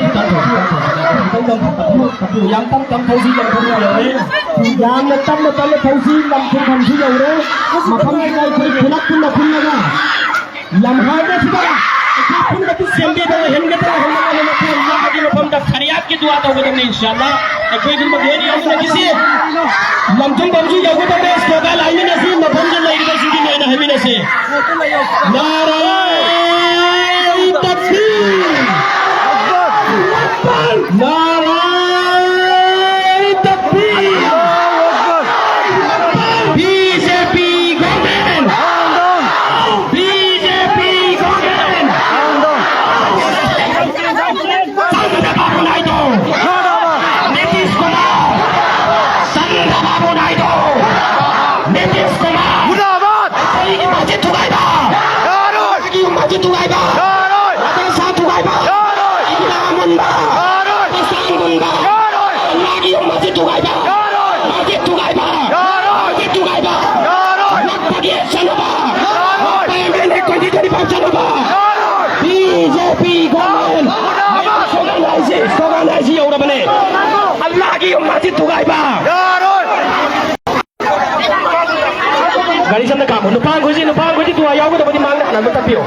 ꯌꯥꯝ ꯇꯞ ꯇꯞ ꯊꯧꯁꯤ, ꯌꯥꯝ ꯇꯞ ꯇꯞ ꯊꯧꯁꯤ, ꯌꯥꯝ ꯇꯞ ꯇꯞ ꯊꯧꯁꯤ, ꯌꯥꯝ ꯇꯞ ꯇꯞ ꯊꯧꯁꯤ, ꯌꯥꯝ ꯇꯞꯅ ꯇꯞꯅ ꯊꯧꯁꯤ, ꯂꯝ ꯊꯨꯡꯐꯝꯁꯨ ꯌꯧꯔꯦ꯫ ꯃꯐꯝꯁꯤꯗ ꯑꯩꯈꯣꯏ ꯄꯨꯂꯞ ꯄꯨꯟꯅ ꯄꯨꯜꯂꯒ ꯂꯝꯍꯥꯏꯕꯁꯤꯗ ꯑꯩꯈꯣꯏ ꯄꯨꯟꯅ ꯁꯦꯝꯕꯤꯗꯅ ꯍꯦꯟꯒꯠꯇꯅ ꯍꯦꯟꯒꯠꯇꯅ ꯃꯐꯝ ꯌꯥꯝꯕꯒꯤ ꯃꯐꯝꯗ ꯈꯔꯤꯌꯥꯠꯀꯤ ꯗꯨꯋꯥ ꯇꯧꯒꯗꯕꯅꯤ, ꯏꯟꯁꯥ ꯑꯜꯂꯥ꯫ ꯑꯩꯈꯣꯏ ꯑꯗꯨꯝ ꯃꯈꯣꯏ ꯑꯅꯤ ꯌꯥꯎꯃꯤꯟꯅꯈꯤꯁꯤ꯫ ꯂꯝꯊꯨꯝꯐꯝꯁꯨ ꯌꯧꯒꯗꯕꯅꯤ, ꯁ꯭ꯂꯣꯒꯥꯟ ꯍꯥꯏꯃꯤꯟꯅꯁꯤ, ꯃꯐꯝꯗ ꯂꯩꯔꯤꯕꯁꯤꯡꯒꯤ ꯃꯣꯏꯅ ꯍꯥꯏꯃꯤꯟꯅꯁꯤ꯫ ꯅꯥꯔꯥꯏ ꯇꯛꯕꯤꯔ! ꯅꯥꯔꯥꯏ ꯇꯛꯕꯤꯔ! B J P government! B J P government! Chandra Babu Naidu! Nitish Kumar! Chandra Babu Naidu! Nitish Kumar! ꯃꯨꯔꯗꯥꯕꯥꯗ! ꯑꯩꯈꯣꯏꯒꯤ ꯃꯁꯖꯤꯗ ꯊꯨꯒꯥꯏꯕ! ꯌꯥꯔꯣꯏ! ꯊꯨꯒꯥꯏꯕ꯫ ꯒꯥꯔꯤꯁꯤ ꯑꯝꯇ ꯈꯥꯝꯃꯣ꯫ ꯅꯨꯄꯥ ꯑꯩꯈꯣꯏꯁꯤ, ꯅꯨꯄꯥ ꯑꯩꯈꯣꯏꯁꯤ ꯇꯨ ꯑꯥ ꯌꯥꯎꯒꯗꯕꯗꯤ ꯃꯥꯡꯗ ꯍꯥꯟꯅ ꯑꯝꯇ ꯇꯞꯄꯤꯌꯣ꯫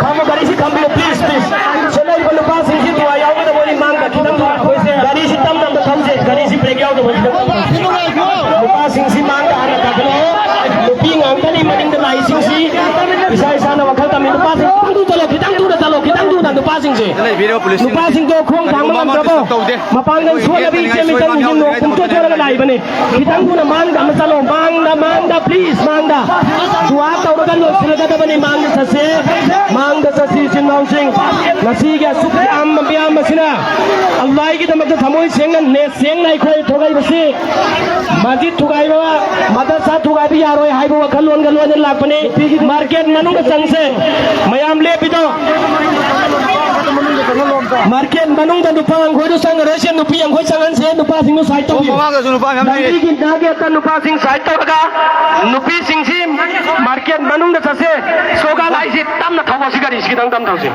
ꯈꯥꯝꯃꯣ, ꯒꯥꯔꯤꯁꯤ ꯈꯥꯝꯕꯤꯌꯣ, please, please꯫ ꯁꯤꯗ ꯂꯩꯔꯤꯕ ꯅꯨꯄꯥꯁꯤꯡꯁꯤ ꯇꯨ ꯑꯥ ꯌꯥꯎꯒꯗꯕꯗꯤ ꯃꯥꯡꯗ ꯈꯤꯇꯪ ꯊꯨꯅ ꯑꯩꯈꯣꯏꯁꯦ ꯒꯥꯔꯤꯁꯤ ꯇꯞꯅ ꯑꯝꯇ ꯊꯧꯁꯦ꯫ ꯒꯥꯔꯤꯁꯤ ꯕ꯭ꯔꯦꯛ ꯌꯥꯎꯗꯕ ꯈꯤꯇꯪ ꯊꯧꯁꯦ꯫ ꯅꯨꯄꯥꯁꯤꯡꯁꯤ ꯃꯥꯡꯗ ꯍꯥꯟꯅ ꯀꯥꯈꯠꯂꯛꯑꯣ꯫ ꯅꯨꯄꯤ ꯉꯥꯛꯇꯅꯤ ꯃꯅꯤꯡꯗ ꯂꯥꯛꯏꯁꯤꯡꯁꯤ꯫ ꯏꯁꯥ ꯏꯁꯥꯅ ꯋꯥꯈꯜ ꯇꯝꯃꯤ꯫ ꯅꯨꯄꯥꯁꯤꯡ ꯈꯤꯇꯪ ꯊꯨꯅ ꯆꯠꯂꯣ, ꯈꯤꯇꯪ ꯊꯨꯅ ꯆꯠꯂꯣ, ꯈꯤꯇꯪ ꯊꯨꯅ ꯅꯨꯄꯥꯁꯤꯡꯁꯦ꯫ ꯂꯩꯕꯤꯔꯣ, ꯄꯨꯂꯤꯁ꯫ ꯅꯨꯄꯥꯁꯤꯡꯗꯣ ꯈꯣꯡ ꯊꯥꯡꯕ ꯉꯝꯗ꯭ꯔꯕꯣ? ꯃꯄꯥꯡꯒꯜ ꯁꯣꯟꯂꯕ ꯏꯆꯦ ꯃꯤꯆꯪꯁꯤꯡꯁꯤ ꯅꯣꯡ ꯄꯨꯡꯆꯣꯠ ꯆꯣꯠꯂꯒ ꯂꯥꯛꯏꯕꯅꯤ꯫ ꯈꯤꯇꯪ ꯊꯨꯅ ꯃꯥꯡꯗ ꯑꯃ ꯆꯠꯂꯣ, ꯃꯥꯡꯗ, ꯃꯥꯡꯗ, please, ꯃꯥꯡꯗ꯫ ꯗꯨꯋꯥ ꯇꯧꯔꯒ ꯂꯣꯏꯁꯤꯜꯂꯒꯗꯕꯅꯤ, ꯃꯥꯡꯗ ꯆꯠꯁꯦ, ꯃꯥꯡꯗ ꯆꯠꯁꯤ, ꯏꯆꯤꯟ ꯏꯅꯥꯎꯁꯤꯡ꯫ ꯉꯁꯤꯒꯤ ꯑꯁꯨꯛ ꯌꯥꯝꯕ ꯃꯤꯌꯥꯝ ꯑꯁꯤꯅ ꯑꯜꯂꯥꯍꯒꯤꯗꯃꯛꯇ ꯊꯃꯣꯏ ꯁꯦꯡꯅ, ꯅꯦꯠ ꯁꯦꯡꯅ ꯑꯩꯈꯣꯏ ꯊꯣꯛꯂꯛꯏꯕꯁꯤ ꯃꯁꯖꯤꯗ ꯊꯨꯒꯥꯏꯕ, ꯃꯗꯔꯁꯥ ꯊꯨꯒꯥꯏꯕ ꯌꯥꯔꯣꯏ ꯍꯥꯏꯕ ꯋꯥꯈꯜꯂꯣꯟꯒ ꯂꯣꯏꯅꯅ ꯂꯥꯛꯄꯅꯤ꯫ ꯃꯥꯔꯀꯦꯠ ꯃꯅꯨꯡꯗ ꯆꯪꯁꯦ, ꯃꯌꯥꯝ ꯂꯦꯞꯄꯤꯗꯣ꯫ ꯃꯥꯔꯀꯦꯠ ꯃꯅꯨꯡꯗ ꯅꯨꯄꯥ ꯑꯩꯈꯣꯏꯗꯣ ꯆꯪꯉꯔꯣꯏꯁꯦ, ꯅꯨꯄꯤ ꯑꯩꯈꯣꯏ ꯆꯪꯍꯟꯁꯦ, ꯅꯨꯄꯥꯁꯤꯡꯗꯣ ꯁꯥꯏꯠ ꯇꯧꯕꯤꯌꯨ꯫ ꯅꯨꯄꯥꯁꯤꯡ ꯁꯥꯏꯠ ꯇꯧꯔꯒ ꯅꯨꯄꯤꯁꯤꯡꯁꯤ ꯃꯥꯔꯀꯦꯠ ꯃꯅꯨꯡꯗ ꯆꯠꯁꯦ꯫ ꯁ꯭ꯂꯣꯒꯥꯟ ꯍꯥꯏꯁꯤ ꯇꯞꯅ ꯊꯧꯕ, ꯁꯤ ꯒꯥꯔꯤꯁꯤ ꯈꯤꯇꯪ ꯇꯞꯅ ꯊꯧꯁꯤ꯫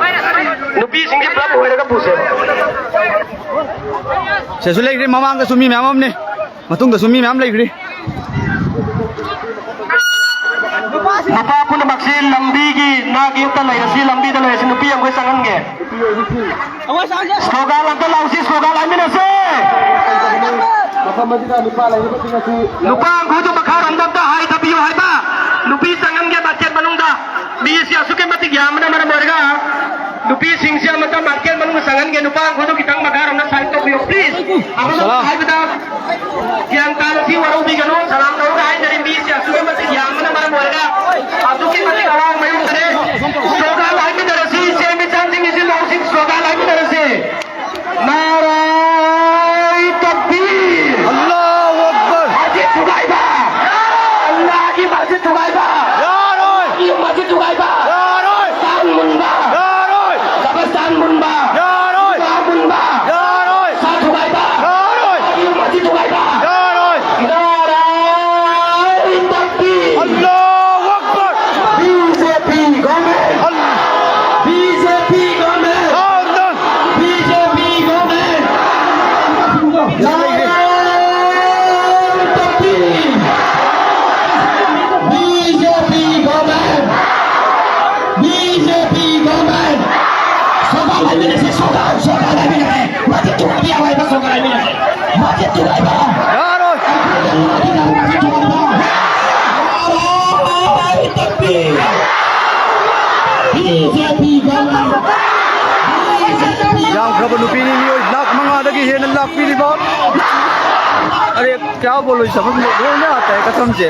ꯅꯨꯄꯤꯁꯤꯡꯁꯤ ꯄꯨꯂꯞ ꯑꯣꯏꯔꯒ ꯄꯨꯁꯦꯕ꯫ ꯁꯤꯗꯁꯨ ꯂꯩꯈ꯭ꯔꯦ, ꯃꯃꯥꯡꯗꯁꯨ ꯃꯤ ꯃꯌꯥꯝ ꯑꯃꯅꯦ, ꯃꯇꯨꯡꯗꯁꯨ ꯃꯤ ꯃꯌꯥꯝ ꯂꯩꯈ꯭ꯔꯦ꯫ ꯅꯨꯄꯥ ꯄꯨꯝꯅꯃꯛꯁꯤ ꯂꯝꯕꯤꯒꯤ ꯅꯥꯛ ꯌꯦꯠꯇ ꯂꯩꯔꯁꯤ, ꯂꯝꯕꯤꯗ ꯂꯩꯔꯁꯤ, ꯅꯨꯄꯤ ꯑꯃꯈꯣꯏ ꯆꯪꯍꯟꯒꯦ꯫ ꯁ꯭ꯂꯣꯒꯥꯟ ꯑꯝꯇ ꯂꯥꯎꯁꯤ, ꯁ꯭ꯂꯣꯒꯥꯟ ꯍꯥꯏꯃꯤꯟꯅꯁꯦ꯫ ꯅꯨꯄꯥ ꯑꯪꯈꯨꯗꯨ ꯃꯈꯥꯔꯣꯝꯗ ꯑꯝꯇ ꯍꯥꯏꯊꯕꯤꯌꯨ ꯍꯥꯏꯕ꯫ ꯅꯨꯄꯤ ꯆꯪꯍꯟꯒꯦ ꯃꯥꯔꯀꯦꯠ ꯃꯅꯨꯡꯗ꯫ ꯃꯤꯁꯤ ꯑꯁꯨꯛꯀꯤ ꯃꯇꯤꯛ ꯌꯥꯝꯕꯅ ꯃꯔꯝ ꯑꯣꯏꯔꯒ ꯅꯨꯄꯤꯁꯤꯡꯁꯤ ꯑꯃꯇ ꯃꯥꯔꯀꯦꯠ ꯃꯅꯨꯡꯗ ꯆꯪꯍꯟꯒꯦ꯫ ꯅꯨꯄꯥ ꯑꯪꯈꯨꯗꯨ ꯈꯤꯇꯪ ꯃꯈꯥꯔꯣꯝꯗ ꯁꯥꯏꯠ ꯇꯧꯕꯤꯌꯨ, please꯫ ꯑꯃꯅ ꯍꯥꯏꯕꯗ ꯒ꯭ꯌꯥꯟ ꯇꯥꯅ ꯁꯤ ꯋꯥꯔꯧꯕꯤꯒꯅꯨ, ꯁꯂꯥꯝ ꯇꯧꯔꯒ ꯍꯥꯏꯖꯔꯤ, ꯃꯤꯁꯦ ꯑꯁꯨꯛꯀꯤ ꯃꯇꯤꯛ ꯌꯥꯝꯕꯅ ꯃꯔꯝ ꯑꯣꯏꯔꯒ ꯑꯁꯨꯛꯀꯤ ꯃꯇꯤꯛ ꯑꯋꯥꯡꯕ ꯃꯌꯣꯛꯇꯅꯦ꯫ ꯁ꯭ꯂꯣꯒꯥꯟ ꯍꯥꯏꯃꯤꯟꯅꯔꯁꯤ, ꯏꯆꯦ ꯃꯤꯆꯥꯁꯤꯡ, ꯏꯆꯤꯜ ꯏꯅꯥꯎꯁꯤꯡ, ꯁ꯭ꯂꯣꯒꯥꯟ ꯍꯥꯏꯃꯤꯟꯅꯔꯁꯤ꯫ ꯅꯥꯔꯥꯏ ꯇꯛꯕꯤꯔ! ꯑꯜꯂꯥꯍꯨ ꯑꯛꯕꯔ! ꯃꯁꯖꯤꯗ ꯊꯨꯒꯥꯏꯕ! ꯑꯜꯂꯥꯍꯒꯤ ꯃꯁꯖꯤꯗ ꯊꯨꯒꯥꯏꯕ! ꯌꯥꯔꯣꯏ! ꯌꯨꯝ ꯃꯁꯖꯤꯗ ꯊꯨꯒꯥꯏꯕ! ꯌꯥꯔꯣꯏ! ꯁꯟ ꯃꯨꯟꯕ! ꯌꯥꯔꯣꯏ! ꯀꯕꯔꯁꯇꯥꯟ ꯃꯨꯟꯕ! ꯌꯥꯔꯣꯏ! ꯀꯥ ꯃꯨꯟꯕ! ꯌꯥꯔꯣꯏ! ꯁꯥ ꯊꯨꯒꯥꯏꯕ! ꯌꯥꯔꯣꯏ! ꯌꯨꯝ ꯃꯁꯖꯤꯗ ꯊꯨꯒꯥꯏꯕ! ꯌꯥꯔꯣꯏ! ꯅꯥꯔꯥꯏ ꯌꯥꯔꯣꯏ꯫ ꯌꯥꯝꯈ꯭ꯔꯕ ꯅꯨꯄꯤꯅꯤ, ꯃꯤꯑꯣꯏ ꯂꯥꯈ ꯃꯉꯥꯗꯒꯤ ꯍꯦꯟꯅ ꯂꯥꯛꯄꯤꯔꯤꯕ꯫ ꯑꯔꯦ, ꯀꯌꯥ ꯕꯣꯂꯣꯏ ꯁꯃꯖ ꯂꯣꯏꯅ ꯑꯇꯩ ꯀꯁꯝꯁꯦ꯫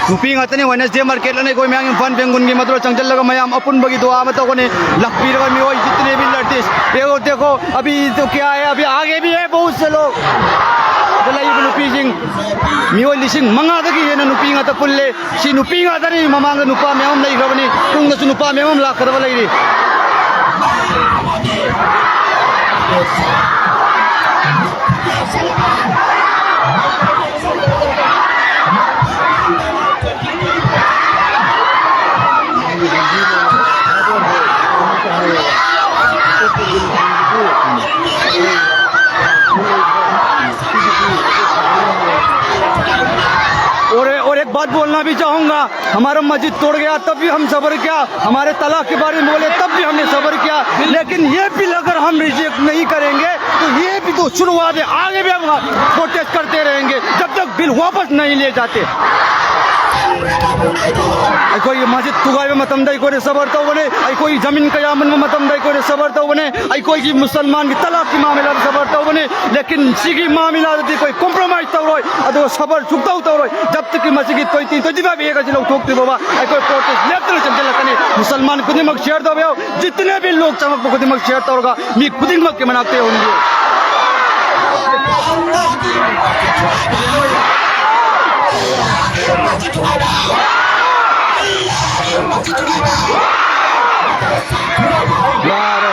ꯅꯨꯄꯤ ꯉꯥꯛꯇꯅꯤ꯫ Wednesday market ꯑꯅ ꯑꯩꯈꯣꯏ ꯃꯌꯥꯝꯒꯤ ꯏꯝꯐꯥꯜ ꯕꯦꯡꯒꯨꯟꯒꯤ ꯃꯗꯨꯗ ꯆꯪꯁꯤꯜꯂꯒ ꯃꯌꯥꯝ ꯑꯄꯨꯟꯕꯒꯤ ꯗꯨꯋꯥ ꯑꯃ ꯇꯧꯒꯅꯤ꯫ ꯂꯥꯛꯄꯤꯔꯒ ꯃꯤꯑꯣꯏ ꯖꯤꯇꯅꯦ ꯕꯤ ꯂꯔꯇꯤꯁ꯫ देखो, देखो, अभी तो क्या है, अभी आगे भी है बहुत से लोग। ꯂꯩꯔꯤꯕ ꯅꯨꯄꯤꯁꯤꯡ ꯃꯤꯑꯣꯏ ꯂꯤꯁꯤꯡ ꯃꯉꯥꯗꯒꯤ ꯍꯦꯟꯅ ꯅꯨꯄꯤ ꯉꯥꯛꯇ ꯄꯨꯜꯂꯦ꯫ ꯁꯤ ꯅꯨꯄꯤ ꯉꯥꯛꯇꯅꯤ꯫ ꯃꯃꯥꯡꯗ ꯅꯨꯄꯥ ꯃꯌꯥꯝ ꯑꯃ ꯂꯩꯈ꯭ꯔꯕꯅꯤ, ꯇꯨꯡꯗꯁꯨ ꯅꯨꯄꯥ ꯃꯌꯥꯝ ꯑꯃ ꯂꯥꯛꯀꯗꯕ ꯂꯩꯔꯤ꯫ और और एक बात बोलना भी चाहूंगा, हमारा मस्जिद तोड़ गया तब भी हम सब्र किया, हमारे तलाक के बारे में बोले तब भी हमने सब्र किया, लेकिन ये बिल अगर हम रिजेक्ट नहीं करेंगे तो ये भी तो शुरुआत है, आगे भी हम प्रोटेस्ट करते रहेंगे जब तक बिल वापस नहीं लिए जाते। ꯑꯩꯈꯣꯏꯒꯤ ꯃꯁꯖꯤꯗ ꯊꯨꯒꯥꯏꯕ ꯃꯇꯝꯗ ꯑꯩꯈꯣꯏꯅ ꯁꯕꯔ ꯇꯧꯕꯅꯤ꯫ ꯑꯩꯈꯣꯏꯒꯤ ꯖꯃꯤꯟ ꯀꯌꯥ ꯃꯨꯟꯕ ꯃꯇꯝꯗ ꯑꯩꯈꯣꯏꯅ ꯁꯕꯔ ꯇꯧꯕꯅꯤ꯫ ꯑꯩꯈꯣꯏꯒꯤ ꯃꯨꯁꯜꯃꯥꯟꯒꯤ ꯇꯂꯥꯛꯀꯤ ꯃꯥꯃꯤꯂꯥꯗ ꯁꯕꯔ ꯇꯧꯕꯅꯤ꯫ ꯂꯦꯀꯤꯟ ꯁꯤꯒꯤ ꯃꯥꯃꯤꯂꯥꯗꯗꯤ ꯑꯩꯈꯣꯏ ꯀꯣꯝꯄ꯭ꯔꯣꯃꯥꯏꯁ ꯇꯧꯔꯣꯏ, ꯑꯗꯨꯒ ꯁꯕꯔ ꯁꯨꯛꯇꯧ ꯇꯧꯔꯣꯏ꯫ ꯖꯕ ꯇꯛꯀꯤ ꯃꯁꯤꯒꯤ ꯇ꯭ꯋꯦꯟꯇꯤ ꯇ꯭ꯋꯦꯟꯇꯤ ꯐꯥꯏꯚ ꯑꯦꯛ ꯑꯁꯤ ꯂꯧꯊꯣꯛꯇ꯭ꯔꯤ ꯐꯥꯎꯕ ꯑꯩꯈꯣꯏ ꯄ꯭ꯔꯣꯇꯦꯁ ꯂꯦꯞꯇꯅ ꯆꯦꯟꯁꯤꯜꯂꯛꯀꯅꯤ꯫ ꯃꯨꯁꯜꯃꯥꯟ ꯈꯨꯗꯤꯡꯃꯛ ꯁꯤꯌꯔ ꯇꯧꯕꯤꯌꯨ꯫ ꯖꯤꯇꯅꯦ ꯚꯤ ꯂꯣꯛ ꯆꯪꯉꯛꯄ ꯈꯨꯗꯤꯡꯃꯛ ꯁꯤꯌꯔ ꯇꯧꯔꯒ ꯃꯤ ꯈꯨꯗꯤꯡꯃꯛꯀꯤ ꯃꯅꯥꯛꯇ ꯌꯧꯍꯟꯕꯤꯌꯨ꯫ ꯌꯥꯔꯦ꯫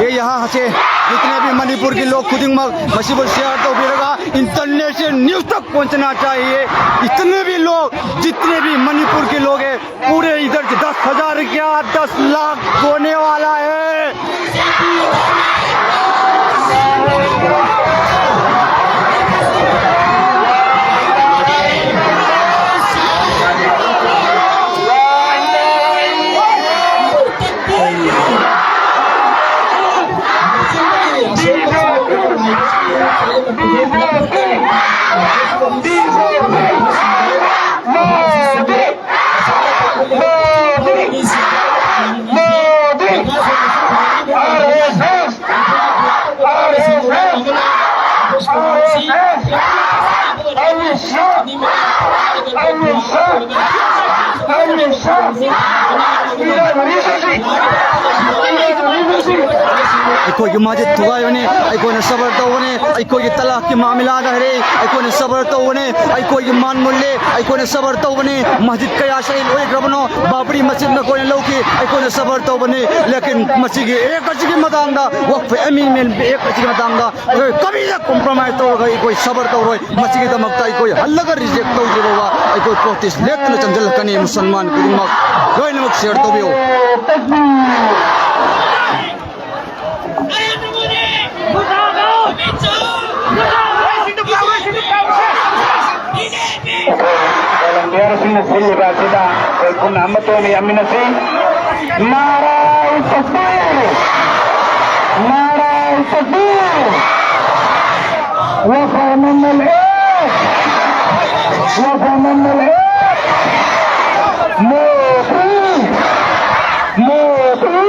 ꯑꯦ, ꯌꯥꯍꯥ ꯍꯥꯁꯦ ꯖꯤꯇꯅꯦ ꯚꯤ ꯃꯅꯤꯄꯨꯔꯒꯤ ꯂꯣꯛ ꯈꯨꯗꯤꯡꯃꯛ ꯃꯁꯤꯕꯨ ꯁꯤꯌꯔ ꯇꯧꯕꯤꯔꯒ ꯏꯟꯇꯔꯅꯦꯁꯅꯦꯜ ꯅ꯭ꯌꯨꯁꯇ ꯄꯣꯟꯆꯅꯥ ꯆꯥꯍꯤꯌꯦ꯫ ꯏꯇꯅꯦ ꯚꯤ ꯂꯣꯛ, ꯖꯤꯇꯅꯦ ꯚꯤ ꯃꯅꯤꯄꯨꯔꯒꯤ ꯂꯣꯛ ꯍꯦ, पूरे इधर दस हजार क्या, दस लाख होने वाला है। ꯑꯩꯈꯣꯏꯒꯤ ꯃꯁꯖꯤꯗ ꯊꯨꯒꯥꯏꯕꯅꯤ, ꯑꯩꯈꯣꯏꯅ ꯁꯕꯔ ꯇꯧꯒꯅꯤ꯫ ꯑꯩꯈꯣꯏꯒꯤ ꯇꯂꯥꯛꯀꯤ ꯃꯥꯃꯤꯂꯥꯗ ꯍꯥꯏꯔꯛꯏ, ꯑꯩꯈꯣꯏꯅ ꯁꯕꯔ ꯇꯧꯒꯅꯤ꯫ ꯑꯩꯈꯣꯏꯒꯤ ꯃꯥꯟ ꯃꯨꯜꯂꯦ, ꯑꯩꯈꯣꯏꯅ ꯁꯕꯔ ꯇꯧꯒꯅꯤ꯫ ꯃꯁꯖꯤꯗ ꯀꯌꯥ ꯁꯍꯤꯗ ꯑꯣꯏꯈ꯭ꯔꯕꯅꯣ, ꯕꯥꯕ꯭ꯔꯤ ꯃꯁꯖꯤꯗ ꯃꯈꯣꯏꯅ ꯂꯧꯈꯤ, ꯑꯩꯈꯣꯏꯅ ꯁꯕꯔ ꯇꯧꯕꯅꯤ꯫ ꯂꯦꯀꯤꯟ ꯃꯁꯤꯒꯤ ꯑꯦꯛ ꯑꯁꯤꯒꯤ ꯃꯇꯥꯡꯗ, ꯋꯛꯐ ꯑꯦꯃꯦꯟꯗꯃꯦꯟ ꯑꯦꯛ ꯑꯁꯤꯒꯤ ꯃꯇꯥꯡꯗ ꯑꯩꯈꯣꯏ ꯀꯔꯤꯗ ꯀꯣꯝꯄ꯭ꯔꯣꯃꯥꯏꯁ ꯇꯧꯔꯒ ꯑꯩꯈꯣꯏ ꯁꯕꯔ ꯇꯧꯔꯣꯏ꯫ ꯃꯁꯤꯒꯤꯗꯃꯛꯇ ꯑꯩꯈꯣꯏ ꯍꯜꯂꯒ ꯔꯤꯖꯦꯛ ꯇꯧꯗ꯭ꯔꯤꯕ ꯐꯥꯎꯕ ꯑꯩꯈꯣꯏ ꯄ꯭ꯔꯣꯇꯦꯁ ꯂꯦꯞꯇꯅ ꯆꯪꯁꯤꯜꯂꯛꯀꯅꯤ꯫ ꯃꯨꯁꯜꯃꯥꯟ ꯈꯨꯗꯤꯡꯃꯛ ꯂꯣꯏꯅꯃꯛ ꯁꯤꯌꯔ ꯇꯧꯕꯤꯌꯨ꯫ ꯚꯣꯂꯨꯟꯇꯤꯌꯔꯁꯤꯡꯅ ꯁꯤꯜꯂꯤꯕ ꯑꯁꯤꯗ ꯑꯩꯈꯣꯏ ꯄꯨꯟꯅ ꯑꯃꯠꯇ ꯑꯣꯏꯅ ꯌꯥꯃꯤꯟꯅꯁꯤ꯫ ꯅꯥꯔꯥꯏ ꯇꯛꯕꯤꯔ! ꯅꯥꯔꯥꯏ ꯇꯛꯕꯤꯔ! ꯋꯥꯐ ꯑꯃꯃꯜ ꯑꯦ! ꯋꯥꯐ ꯑꯃꯃꯜ ꯑꯦ! मोदी, मोदी,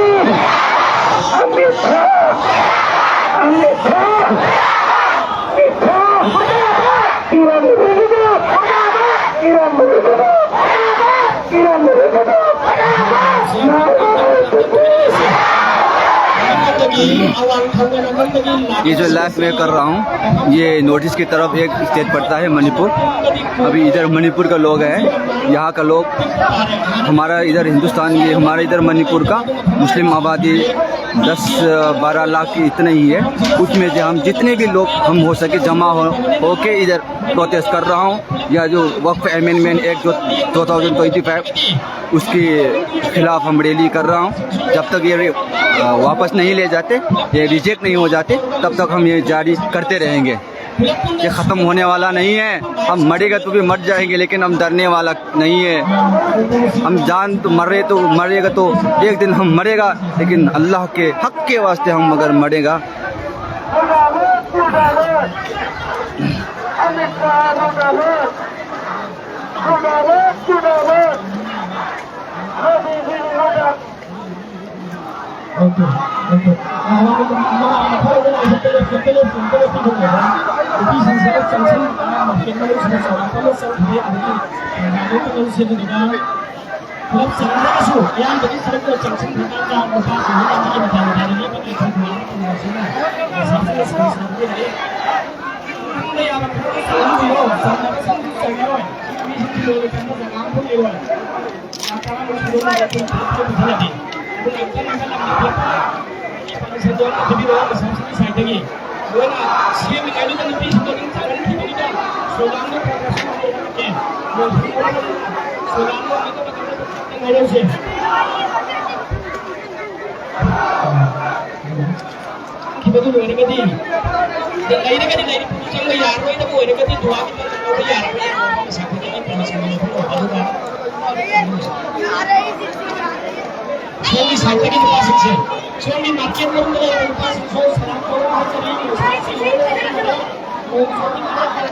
अमित शाह, अमित शाह, अमित शाह, किरण रिजिजू, किरण रिजिजू, किरण रिजिजू, नारायण रिजिजू। ये जो लाइव मैं कर रहा हूँ, ये नॉर्थ ईस्ट की तरफ एक स्टेट पड़ता है, मणिपुर। अभी इधर मणिपुर का लोग है, यहाँ का लोग, हमारा इधर हिंदुस्तान की, हमारा इधर मणिपुर का मुस्लिम आबादी दस बारह लाख की इतना ही है। उसमें से हम जितने भी लोग हम हो सके जमा हो होके इधर प्रोटेस्ट कर रहा हूँ। या जो वक्फ अमेंडमेंट एक्ट जो टू थाउजेंड ट्वेंटी फ़ाइव, उसके खिलाफ हम रैली कर रहा हूँ। जब तक ये अ, वापस नहीं ले जाते, ये रिजेक्ट नहीं हो जाते, तब तक हम ये जारी करते रहेंगे। ये ख़त्म होने वाला नहीं है। हम मरेगा तो भी मर जाएंगे, लेकिन हम डरने वाला नहीं है। हम जान तो मरे तो मरेगा, तो एक दिन हम मरेगा, लेकिन अल्लाह के हक के वास्ते हम अगर मरेगा। Okay, okay. ꯅꯨꯄꯤꯁꯤꯡꯁꯦ ꯆꯪꯁꯤꯟ ꯃꯥꯔꯀꯦꯠ ꯃꯅꯨꯡꯁꯤꯗ ꯆꯥꯎꯔꯥꯛꯄ ꯑꯃ ꯆꯪꯈ꯭ꯔꯦ꯫ ꯑꯗꯒꯤ ꯃꯥꯔꯀꯦꯠ ꯃꯅꯨꯡꯁꯤꯗ ꯄꯨꯂꯞ ꯆꯪꯗ꯭ꯔꯒꯁꯨ ꯑꯌꯥꯝꯕꯗꯤ ꯈꯔ ꯈꯔ ꯆꯪꯁꯤꯟꯈ꯭ꯔꯀꯥꯟꯗ ꯅꯨꯄꯥꯁꯤꯡꯁꯤꯅ ꯑꯃꯒꯤ ꯃꯇꯥꯏ ꯃꯇꯥꯏꯗ ꯂꯦꯞꯄꯒ ꯏꯊꯧ ꯈꯨꯋꯥꯡ ꯇꯧꯅꯕꯁꯤꯅ ꯉꯁꯥꯏ ꯁ꯭ꯀꯨꯜ ꯁ꯭ꯀꯨꯜ ꯁꯥꯕꯗꯤ ꯂꯩ꯫ ꯆꯪꯕ ꯌꯥꯕ ꯈꯔꯗꯤ ꯆꯪꯍꯟꯕꯤꯔꯣ꯫ ꯆꯪꯗꯕꯁꯤꯡꯗꯤ ꯆꯪꯉꯔꯣꯏ꯫ ꯃꯤꯁꯤꯡ ꯊꯤꯜꯂꯣꯏ ꯊꯝꯕ ꯖꯒꯥ ꯑꯃꯐꯥꯎ ꯂꯩꯔꯣꯏ꯫ ꯈꯤꯕꯗꯨ ꯂꯣꯏꯔꯒꯗꯤ, ꯂꯩꯔꯒꯗꯤ ꯂꯩꯔꯤꯛ ꯆꯪꯕ ꯌꯥꯔꯔꯣꯏꯗꯕ ꯑꯣꯏꯔꯒꯗꯤ ꯗꯨꯋꯥꯒꯤ ꯄꯣꯠ ꯂꯧꯕ ꯌꯥꯔꯔꯣꯏ꯫ ꯄꯩꯁꯥ ꯈꯨꯗꯤꯡꯒꯤ ꯄꯣꯠ ꯂꯧꯁꯤꯟꯕ ꯂꯧꯊꯣꯛꯑꯣ꯫ ꯑꯗꯨꯒ ꯁꯣꯝꯒꯤ ꯁꯥꯏꯠꯇꯒꯤ ꯅꯨꯄꯥꯁꯤꯡꯁꯦ, ꯁꯣꯝꯒꯤ ꯃꯥꯔꯀꯦꯠ ꯃꯅꯨꯡꯗ ꯂꯩꯔꯤꯕ ꯅꯨꯄꯥꯁꯤꯡ, ꯁꯣꯝ ꯁꯅꯥ ꯀꯣꯂꯣꯝ ꯍꯥꯏꯇꯥꯔꯦ, ꯁꯥꯏꯠꯁꯤ ꯂꯣꯏꯅ ꯂꯩꯔꯦ꯫ ꯅꯣꯡ ꯆꯨꯕꯒꯤ ꯃꯔꯛꯇ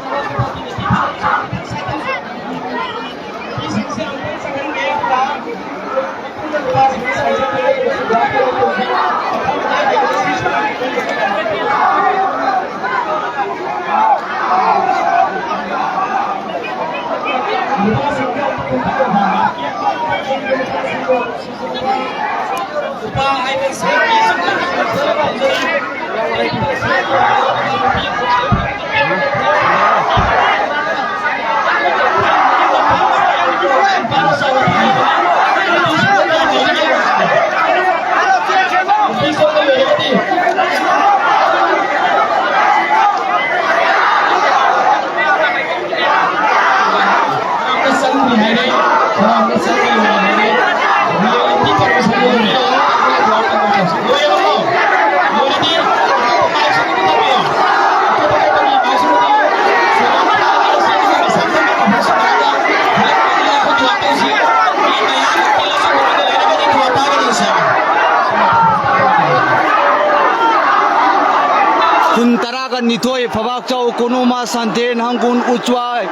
ꯀꯨꯟ ꯇꯔꯥꯒ ꯅꯤꯊꯣꯏ, ꯐꯕꯥꯛꯆꯥꯎ, ꯀꯣꯅꯨꯃ, ꯁꯟꯊꯦꯟ, ꯍꯪꯒꯨꯟ, ꯎꯆ꯭ꯋꯥꯏ,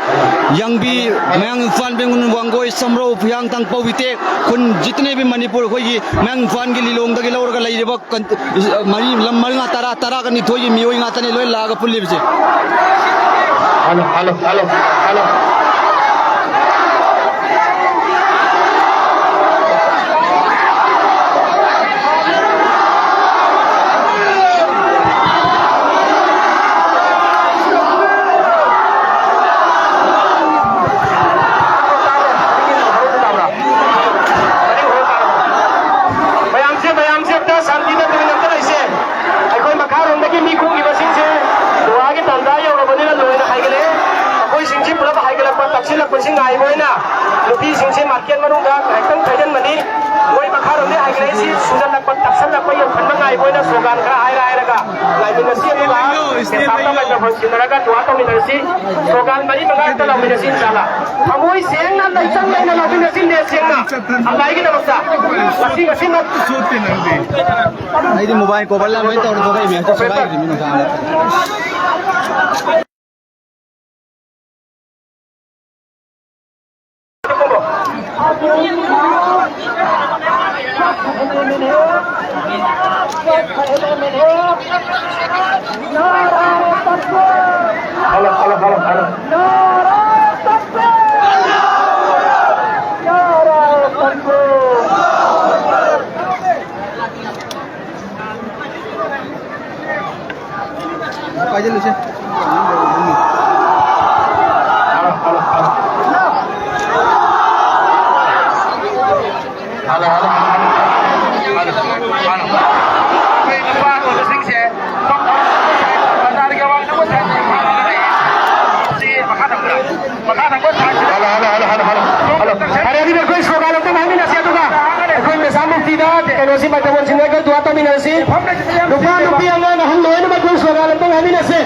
ꯌꯥꯡꯕꯤ, ꯃꯌꯥꯡ ꯏꯝꯐꯥꯜ, ꯕꯦꯡꯒꯨꯟ, ꯋꯥꯡꯒꯣꯏ, ꯁꯝꯔꯧ, ꯐꯨꯌꯥꯡ, ꯇꯥꯡꯄꯧ, ꯋꯤꯇꯦꯛ, ꯈꯨꯟ ꯖꯤꯇꯅꯦꯕꯤ ꯃꯅꯤꯄꯨꯔ ꯑꯩꯈꯣꯏꯒꯤ ꯃꯌꯥꯡ ꯏꯝꯐꯥꯜꯒꯤ ꯂꯤꯂꯣꯡꯗꯒꯤ ꯂꯧꯔꯒ ꯂꯩꯔꯤꯕ ꯀꯟ-, ꯃꯔꯤ, ꯂꯝ ꯃꯉꯥ, ꯇꯔꯥ, ꯇꯔꯥꯒ ꯅꯤꯊꯣꯏꯒꯤ ꯃꯤꯑꯣꯏ ꯉꯥꯛꯇꯅꯤ ꯂꯣꯏ ꯂꯥꯛꯑꯒ ꯄꯨꯜꯂꯤꯕꯁꯦ꯫ Hello, hello, hello, hello. ꯃꯌꯥꯝꯁꯦ, ꯃꯌꯥꯝꯁꯦ ꯑꯝꯇ ꯁꯥꯟꯇꯤꯗ ꯇꯨꯃꯤꯟꯅ ꯑꯝꯇ ꯂꯩꯁꯦ꯫ ꯑꯩꯈꯣꯏ ꯃꯈꯥꯔꯣꯝꯗꯒꯤ ꯃꯤ ꯈꯣꯡꯈꯤꯕꯁꯤꯡꯁꯦ ꯒꯨꯍꯥꯒꯤ ꯇꯥꯟꯖꯥ ꯌꯧꯔꯕꯅꯤꯅ ꯂꯣꯏꯅ ꯍꯥꯏꯒꯠꯂꯛꯑꯦ꯫ ꯑꯩꯈꯣꯏꯁꯤꯡꯁꯤ ꯄꯨꯂꯞ ꯍꯥꯏꯒꯠꯂꯛꯄ, ꯇꯛꯁꯤꯜꯂꯛꯄꯁꯤ ꯉꯥꯏꯕ ꯑꯣꯏꯅ ꯅꯨꯄꯤꯁꯤꯡꯁꯦ ꯃꯥꯔꯀꯦꯠ ꯃꯅꯨꯡꯗ ꯉꯥꯏꯍꯥꯛꯇꯪ ꯊꯩꯖꯤꯟꯕꯅꯤ꯫ ꯃꯣꯏ ꯃꯈꯥꯔꯣꯝꯗꯒꯤ ꯍꯥꯏꯒꯠꯂꯛꯏꯁꯤ ꯁꯨꯖꯜꯂꯛꯄ, ꯇꯛꯁꯜꯂꯛꯄ ꯌꯧꯁꯟꯕ ꯉꯥꯏꯕ ꯑꯣꯏꯅ ꯁ꯭ꯂꯣꯒꯥꯟ ꯈꯔ ꯍꯥꯏꯔ ꯍꯥꯏꯔꯒ ꯉꯥꯏꯃꯤꯟꯅꯁꯤ꯫ ꯑꯗꯨꯒ ꯃꯥꯏꯀ꯭ꯔꯣꯐꯣꯟ ꯁꯤꯟꯅꯔꯒ ꯗꯨꯋꯥ ꯇꯧꯃꯤꯟꯅꯔꯁꯤ꯫ ꯁ꯭ꯂꯣꯒꯥꯟ ꯃꯔꯤ ꯃꯉꯥ ꯍꯦꯛꯇ ꯂꯥꯎꯃꯤꯟꯅꯁꯤ ꯏꯟꯁꯥꯜꯂꯥ꯫ ꯊꯃꯣꯏ ꯁꯦꯡꯅ, ꯂꯩꯆꯪ ꯂꯩꯅ ꯂꯥꯎꯃꯤꯟꯅꯁꯤ, ꯅꯦꯠ ꯁꯦꯡꯅ꯫ ꯑꯝꯕꯥꯏꯒꯤꯗꯃꯛꯇ ꯉꯁꯤ, ꯉꯁꯤꯃꯛ ꯑꯩꯗꯤ ꯃꯣꯕꯥꯏꯜ ꯀꯣꯚꯔ ꯂꯥꯡ ꯂꯣꯏ ꯇꯧꯔ ꯊꯣꯛꯂꯛꯏ ꯃꯌꯥꯝꯁꯦ ꯁꯦꯒꯥꯏꯔꯤꯃꯤ ꯅꯨꯡꯗꯥꯡꯗ꯫ Hello, hello, hello, hello. ꯄꯥꯏꯁꯤꯜꯂꯨꯁꯦ꯫ Hello, hello, hello. Hello, hello, hello. Hello, hello, hello. ꯑꯩꯈꯣꯏ ꯅꯨꯄꯥ ꯑꯣꯏꯕꯁꯤꯡꯁꯦ ꯕꯖꯥꯔꯒꯤ ꯑꯋꯥꯡ ꯅꯪꯕ ꯁꯥꯏꯠꯇ ꯐꯝꯃꯒ ꯂꯩꯌꯦ꯫ ꯁꯤ ꯃꯈꯥ ꯊꯪꯕꯗ꯫ ꯃꯈꯥ ꯊꯪꯕ ꯁꯥꯏꯠꯁꯤꯗ꯫ Hello, hello, hello, hello, hello. Hello. ꯐꯔꯦ, ꯑꯗꯨꯗꯤ ꯑꯩꯈꯣꯏ ꯁ꯭ꯂꯣꯒꯥꯟ ꯑꯝꯇꯪ ꯍꯥꯃꯤꯟꯅꯁꯤ, ꯑꯗꯨꯒ ꯑꯩꯈꯣꯏ ꯃꯦꯁꯥ ꯃꯨꯐꯇꯤꯗ ꯀꯩꯅꯣꯁꯤ, ꯃꯥꯏꯀ꯭ꯔꯣꯐꯣꯟ ꯁꯤꯟꯅꯔꯒ ꯗꯨꯋꯥ ꯇꯧꯃꯤꯟꯅꯔꯁꯤ꯫ ꯅꯨꯄꯥ, ꯅꯨꯄꯤ, ꯑꯉꯥꯡ, ꯑꯍꯜ ꯂꯣꯏꯅꯃꯛ ꯑꯩꯈꯣꯏ ꯁ꯭ꯂꯣꯒꯥꯟ ꯑꯝꯇꯪ ꯍꯥꯃꯤꯟꯅꯁꯤ꯫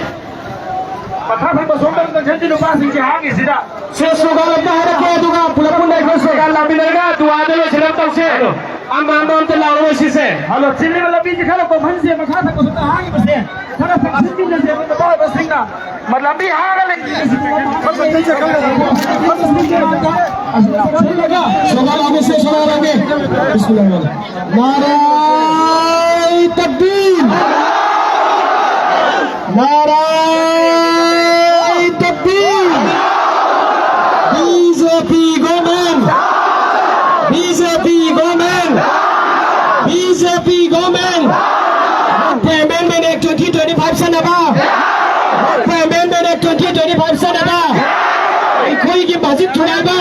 ꯃꯈꯥ ꯊꯪꯕ ꯁꯣꯝꯗ ꯆꯪꯁꯤꯟꯁꯤ ꯅꯨꯄꯥꯁꯤꯡꯁꯦ ꯍꯥꯡꯉꯤꯁꯤꯗ꯫ ꯁꯦ, ꯁ꯭ꯂꯣꯒꯥꯟ ꯑꯝꯇ ꯍꯥꯏꯔꯛꯀꯦ, ꯑꯗꯨꯒ ꯄꯨꯂꯞ ꯄꯨꯟꯅ ꯑꯩꯈꯣꯏ ꯁ꯭ꯂꯣꯒꯥꯟ ꯂꯥꯛꯃꯤꯟꯅꯔꯒ ꯗꯨꯋꯥꯗ ꯂꯣꯏꯁꯤꯟꯅꯕ ꯇꯧꯁꯦ꯫ ꯑꯃ ꯑꯃ ꯑꯝꯇ ꯂꯥꯎꯔꯣꯏ ꯁꯤꯁꯦ꯫ ꯍꯜꯂꯣ, ꯆꯤꯜꯂꯤꯕ ꯂꯝꯕꯤꯁꯦ ꯈꯔ ꯀꯣꯝꯍꯟꯁꯦ, ꯃꯈꯥ ꯊꯪꯕ ꯁꯣꯝꯗ ꯍꯥꯡꯉꯤꯕꯁꯦ ꯈꯔ ꯆꯪꯁꯤꯟꯃꯤꯟꯅꯁꯦ, ꯅꯨꯄꯥ ꯑꯣꯏꯕꯁꯤꯡꯅ꯫ ꯂꯝꯕꯤ ꯍꯥꯡꯉ ꯂꯩ꯫ ꯁ꯭ꯂꯣꯒꯥꯟ ꯂꯥꯎꯒꯦ, ꯁ꯭ꯂꯣꯒꯥꯟ ꯂꯥꯎꯒꯦ꯫ ꯕꯤꯁꯃꯤꯜꯂꯥꯍ꯫ ꯅꯥꯔꯥꯏ ꯇꯛꯕꯤꯔ! ꯅꯥꯔꯥꯏ ꯇꯛꯕꯤꯔ! B J P government! B J P government! B J P government! Amendment Act twenty twenty-five ꯆꯠꯅꯕ! Amendment Act twenty twenty-five ꯆꯠꯅꯕ! ꯑꯩꯈꯣꯏꯒꯤ ꯃꯁꯖꯤꯗ ꯊꯨꯒꯥꯏꯕ!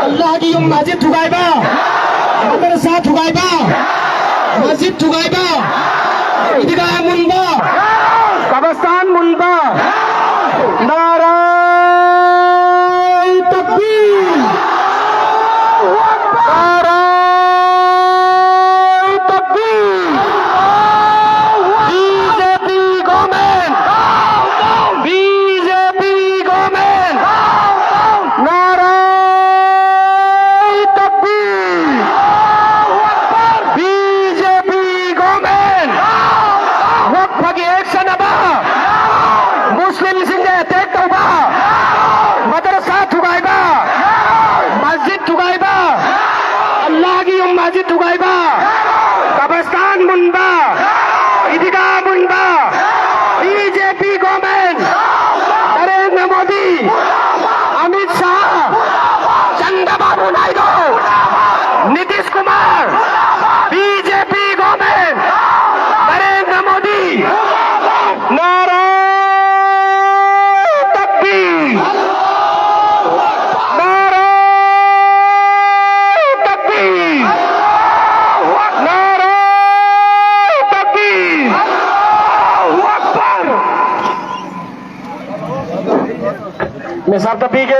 ꯑꯜꯂꯥꯍꯒꯤ ꯌꯨꯝ ꯃꯁꯖꯤꯗ ꯊꯨꯒꯥꯏꯕ! ꯃꯗꯔꯁꯥ ꯊꯨꯒꯥꯏꯕ! ꯃꯁꯖꯤꯗ ꯊꯨꯒꯥꯏꯕ! ꯏꯗꯤꯒꯥꯍ ꯃꯨꯟꯕ! ꯀꯕꯔꯁꯇꯥꯟ ꯃꯨꯟꯕ! ꯅꯥꯔꯥꯏ ꯇꯛꯕꯤꯔ! ꯅꯥꯔꯥꯏ ꯇꯛꯕꯤꯔ! B J P government! B J P government! ꯅꯥꯔꯥꯏ ꯇꯛꯕꯤꯔ! B J P government! ꯋꯛꯐꯒꯤ act ꯆꯠꯅꯕ!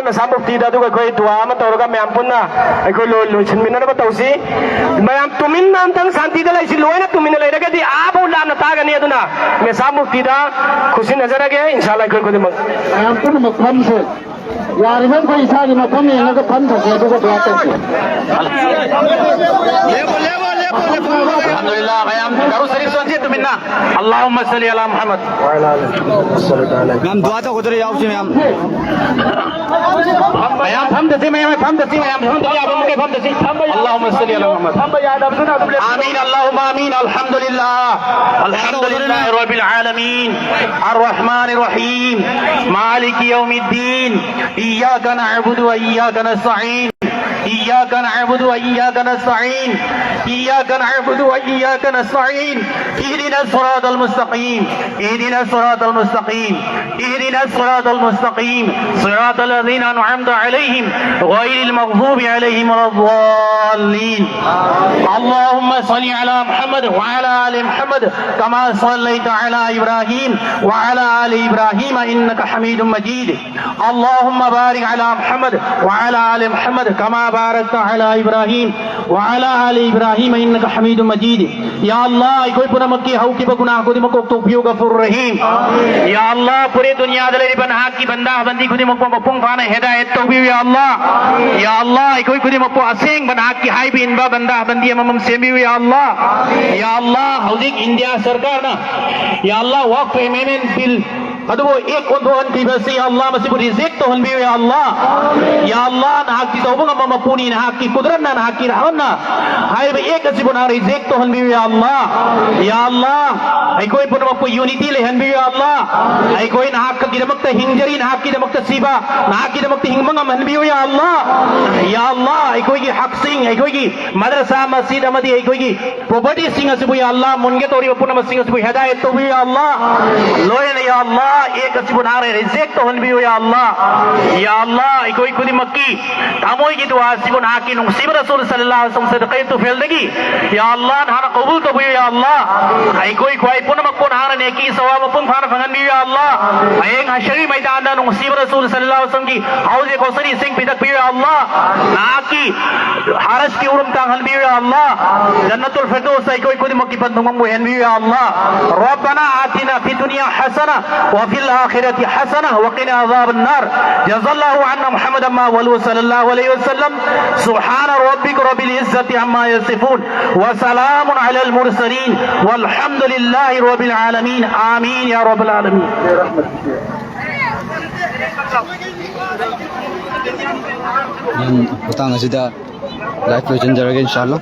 ꯃꯦꯁꯥ ꯃꯨꯐꯇꯤꯗ ꯑꯗꯨꯒ ꯑꯩꯈꯣꯏ ꯗꯨꯋꯥ ꯑꯃ ꯇꯧꯔꯒ ꯃꯌꯥꯝ ꯄꯨꯟꯅ ꯑꯩꯈꯣꯏ ꯂꯣꯏ-, ꯂꯣꯏꯁꯤꯟꯃꯤꯟꯅꯅꯕ ꯇꯧꯁꯤ꯫ ꯃꯌꯥꯝ ꯇꯨꯃꯤꯟꯅ ꯑꯝꯇꯪ ꯁꯥꯟꯇꯤꯗ ꯂꯩꯁꯤ꯫ ꯂꯣꯏꯅ ꯇꯨꯃꯤꯟꯅ ꯂꯩꯔꯒꯗꯤ ꯑꯥꯐꯥꯎ ꯂꯥꯞꯅ ꯇꯥꯒꯅꯤ꯫ ꯑꯗꯨꯅ ꯃꯦꯁꯥ ꯃꯨꯐꯇꯤꯗ ꯈꯨꯠꯁꯤꯟꯅꯖꯔꯒꯦ, ꯏꯟꯁꯥ ꯑꯜꯂꯥ, ꯑꯩꯈꯣꯏ ꯈꯨꯗꯤꯡꯃꯛ꯫ ꯃꯌꯥꯝ ꯄꯨꯝꯅꯃꯛ ꯐꯝꯁꯦ꯫ ꯌꯥꯔꯤꯕ ꯃꯈꯩ ꯏꯁꯥꯒꯤ ꯃꯐꯝ ꯌꯦꯡꯉꯒ ꯐꯝꯊꯁꯦ, ꯑꯗꯨꯒ ꯗꯨꯋꯥ ꯇꯧꯁꯦ꯫ ꯑꯜꯍꯝꯗꯨꯂꯤꯜꯂꯥꯍ, ꯃꯌꯥꯝ ꯗꯔꯨꯗ ꯁꯔꯤꯐ ꯁꯣꯟꯁꯤ ꯇꯨꯃꯤꯟꯅ꯫ ꯑꯜꯂꯥꯍꯨꯝꯃ ꯁꯜꯂꯤ ꯑꯂꯥ ꯃꯨꯍꯝꯃꯗ꯫ ꯃꯌꯥꯝ ꯗꯨꯋꯥ ꯇꯧꯒꯗꯧꯔꯦ, ꯌꯥꯎꯁꯤ ꯃꯌꯥꯝ꯫ ꯃꯌꯥꯝ ꯐꯝꯗꯁꯤ, ꯃꯌꯥꯝ ꯐꯝꯗꯁꯤ, ꯃꯌꯥꯝ ꯐꯝꯗ ꯌꯥꯕ ꯃꯈꯩ ꯐꯝꯗꯁꯤ꯫ ꯑꯜꯂꯥꯍꯨꯝꯃ ꯁꯜꯂꯤ ꯑꯂꯥ ꯃꯨꯍꯝꯃꯗ꯫ ꯑꯃꯤꯟ, ꯑꯜꯂꯥꯍꯨꯝꯃ ꯑꯃꯤꯟ꯫ ꯑꯜꯍꯝꯗꯨꯂꯤꯜꯂꯥꯍ꯫ ꯑꯜꯍꯝꯗꯨꯂꯤꯜꯂꯥꯍ ꯔബ്ബꯤൽ આലമീൻ. الرحمن الرحيم. مالك يوم الدين. إياك نعبد وإياك نستعين. إياك نعبد وإياك نستعين. إياك نعبد وإياك نستعين. اهدنا الصراط المستقيم. اهدنا الصراط المستقيم. اهدنا الصراط المستقيم. صراط الذين أنعمت عليهم غير المغضوب عليهم ولا الضالين. اللهم صل على محمد وعلى آل محمد كما صليت على إبراهيم وعلى آل إبراهيم إنك حميد مجيد. اللهم بارك على محمد وعلى آل محمد كما باركت على إبراهيم وعلى آل إبراهيم إنك حميد مجيد. ꯌꯥ ꯑꯜꯂꯥꯍ, ꯑꯩꯈꯣꯏ ꯄꯨꯝꯅꯃꯛꯀꯤ ꯍꯧꯈꯤꯕ ꯒꯨꯅꯥꯍ ꯈꯨꯗꯤꯡꯃꯛ ꯀꯣꯛꯊꯣꯛꯄꯤꯌꯨ, ꯒꯐꯨꯔ ꯔꯍꯤꯝ꯫ ꯌꯥ ꯑꯜꯂꯥꯍ, ꯄꯨꯔꯦ ꯗꯨꯅꯤꯌꯥꯗ ꯂꯩꯔꯤꯕ ꯅꯍꯥꯛꯀꯤ ꯕꯟꯗꯥ ꯕꯟꯗꯤ ꯈꯨꯗꯤꯡꯃꯛꯄꯨ ꯃꯄꯨꯡ ꯐꯥꯅ ꯍꯤꯗꯥꯌꯠ ꯇꯧꯕꯤꯌꯨ, ꯌꯥ ꯑꯜꯂꯥꯍ꯫ ꯌꯥ ꯑꯜꯂꯥꯍ, ꯑꯩꯈꯣꯏ ꯈꯨꯗꯤꯡꯃꯛꯄꯨ ꯑꯁꯦꯡꯕ ꯅꯍꯥꯛꯀꯤ ꯍꯥꯏꯕ ꯏꯟꯕ ꯕꯟꯗꯥ ꯕꯟꯗꯤ ꯑꯃꯃꯝ ꯁꯦꯝꯕꯤꯌꯨ, ꯌꯥ ꯑꯜꯂꯥꯍ꯫ ꯌꯥ ꯑꯜꯂꯥꯍ, ꯍꯧꯖꯤꯛ ꯏꯟꯗꯤꯌꯥ ꯁꯔꯀꯥꯔꯅ, ꯌꯥ ꯑꯜꯂꯥꯍ, ꯋꯥꯛꯐ ꯑꯦꯃꯦꯟꯗꯃꯦꯟꯠ ꯕꯤꯜ ꯑꯗꯨꯕꯨ ꯑꯦꯛ ꯑꯣꯟꯊꯣꯛꯍꯟꯈꯤꯕꯁꯤ, ꯌꯥ ꯑꯜꯂꯥꯍ, ꯃꯁꯤꯕꯨ ꯔꯤꯖꯦꯛ ꯇꯧꯍꯟꯕꯤꯌꯨ, ꯌꯥ ꯑꯜꯂꯥꯍ꯫ ꯌꯥ ꯑꯜꯂꯥꯍ, ꯅꯍꯥꯛꯇꯤ ꯇꯧꯕ ꯉꯝꯕ ꯃꯄꯨꯅꯤ, ꯅꯍꯥꯛꯀꯤ ꯀꯨꯗꯔꯠꯅ, ꯅꯍꯥꯛꯀꯤ ꯔꯍꯃꯟꯅ ꯍꯥꯏꯔꯤꯕ ꯑꯦꯛ ꯑꯁꯤꯕꯨ ꯅꯍꯥꯛ ꯔꯤꯖꯦꯛ ꯇꯧꯍꯟꯕꯤꯌꯨ, ꯌꯥ ꯑꯜꯂꯥꯍ꯫ ꯌꯥ ꯑꯜꯂꯥꯍ, ꯑꯩꯈꯣꯏ ꯄꯨꯝꯅꯃꯛꯄꯨ ꯌꯨꯅꯤꯇꯤ ꯂꯩꯍꯟꯕꯤꯌꯨ, ꯌꯥ ꯑꯜꯂꯥꯍ꯫ ꯑꯩꯈꯣꯏ ꯅꯍꯥꯛꯀꯤꯗꯃꯛꯇ ꯍꯤꯡꯖꯔꯤ, ꯅꯍꯥꯛꯀꯤꯗꯃꯛꯇ ꯁꯤꯕ, ꯅꯍꯥꯛꯀꯤꯗꯃꯛꯇ ꯍꯤꯡꯕ ꯉꯝꯍꯟꯕꯤꯌꯨ, ꯌꯥ ꯑꯜꯂꯥꯍ꯫ ꯌꯥ ꯑꯜꯂꯥꯍ, ꯑꯩꯈꯣꯏꯒꯤ ꯍꯛꯁꯤꯡ, ꯑꯩꯈꯣꯏꯒꯤ ꯃꯗꯔꯁꯥ, ꯃꯁꯖꯤꯗ ꯑꯃꯗꯤ ꯑꯩꯈꯣꯏꯒꯤ ꯄ꯭ꯔꯣꯄꯔꯇꯤꯁꯤꯡ ꯑꯁꯤꯕꯨ, ꯌꯥ ꯑꯜꯂꯥꯍ, ꯃꯨꯟꯒꯦ ꯇꯧꯔꯤꯕ ꯄꯨꯝꯅꯃꯛꯁꯤꯡ ꯑꯁꯤꯕꯨ ꯍꯤꯗꯥꯌꯠ ꯇꯧꯕꯤꯌꯨ, ꯌꯥ ꯑꯜꯂꯥꯍ꯫ ꯂꯣꯏꯅꯅ, ꯌꯥ ꯑꯜꯂꯥꯍ, ꯑꯦꯛ ꯑꯁꯤꯕꯨ ꯅꯍꯥꯛꯅ ꯔꯤꯖꯦꯛ ꯇꯧꯍꯟꯕꯤꯌꯨ, ꯌꯥ ꯑꯜꯂꯥ꯫ ꯌꯥ ꯑꯜꯂꯥ, ꯑꯩꯈꯣꯏ ꯈꯨꯗꯤꯡꯃꯛꯀꯤ ꯊꯃꯣꯏꯒꯤ ꯗꯨꯋꯥ ꯑꯁꯤꯕꯨ ꯅꯍꯥꯛꯀꯤ ꯅꯨꯡꯁꯤꯕ ꯔꯁꯨꯜ ꯁꯜꯂꯜꯂꯥꯍꯨ ꯑꯂꯩꯍꯤ ꯋꯁꯜꯂꯝ ꯁꯗꯀꯥꯏ ꯇꯨꯐꯦꯜꯗꯒꯤ, ꯌꯥ ꯑꯜꯂꯥ, ꯅꯍꯥꯛꯅ ꯀꯕꯨꯜ ꯇꯧꯕꯤꯌꯨ, ꯌꯥ ꯑꯜꯂꯥ꯫ ꯑꯩꯈꯣꯏ ꯈ꯭ꯋꯥꯏ ꯄꯨꯝꯅꯃꯛꯄꯨ ꯅꯍꯥꯛꯅ ꯅꯦꯀꯤ ꯁꯋꯥꯕ ꯃꯄꯨꯡ ꯐꯥꯅ ꯐꯪꯍꯟꯕꯤꯌꯨ, ꯌꯥ ꯑꯜꯂꯥ꯫ ꯍꯌꯦꯡ ꯍꯁꯔꯒꯤ ꯃꯩꯗꯥꯟꯗ ꯅꯨꯡꯁꯤꯕ ꯔꯁꯨꯜ ꯁꯜꯂꯜꯂꯥꯍꯨ ꯑꯂꯩꯍꯤ ꯋꯁꯜꯂꯝꯒꯤ ꯍꯧꯖꯤꯛ ꯀꯧꯁꯔꯤ ꯏꯁꯤꯡ ꯄꯤꯊꯛꯄꯤꯌꯨ, ꯌꯥ ꯑꯜꯂꯥ꯫ ꯅꯍꯥꯛꯀꯤ ꯍꯔꯁꯀꯤ ꯎꯔꯨꯝ ꯇꯥꯡꯍꯟꯕꯤꯌꯨ, ꯌꯥ ꯑꯜꯂꯥ꯫ ꯖꯟꯅꯇꯨꯜ ꯐꯤꯔꯗꯧꯁ ꯑꯩꯈꯣꯏ ꯈꯨꯗꯤꯡꯃꯛꯀꯤ ꯄꯟꯊꯨꯡꯐꯝ ꯑꯣꯏꯍꯟꯕꯤꯌꯨ, ꯌꯥ ꯑꯜꯂꯥ꯫ ربنا آتنا في الدنيا حسنة وفي الآخرة حسنة وقنا عذاب النار. جزى الله عنا محمدا ما ولوا صلى الله عليه وسلم. سبحان ربك رب العزة عما يصفون. وسلام على المرسلين. والحمد لله رب العالمين. آمين يا رب العالمين. ꯃꯇꯥꯡ ꯑꯁꯤꯗ ꯂꯥꯏꯐ ꯂꯣꯏꯁꯤꯟꯖꯔꯒꯦ, ꯏꯟꯁꯥ ꯑꯜꯂꯥ꯫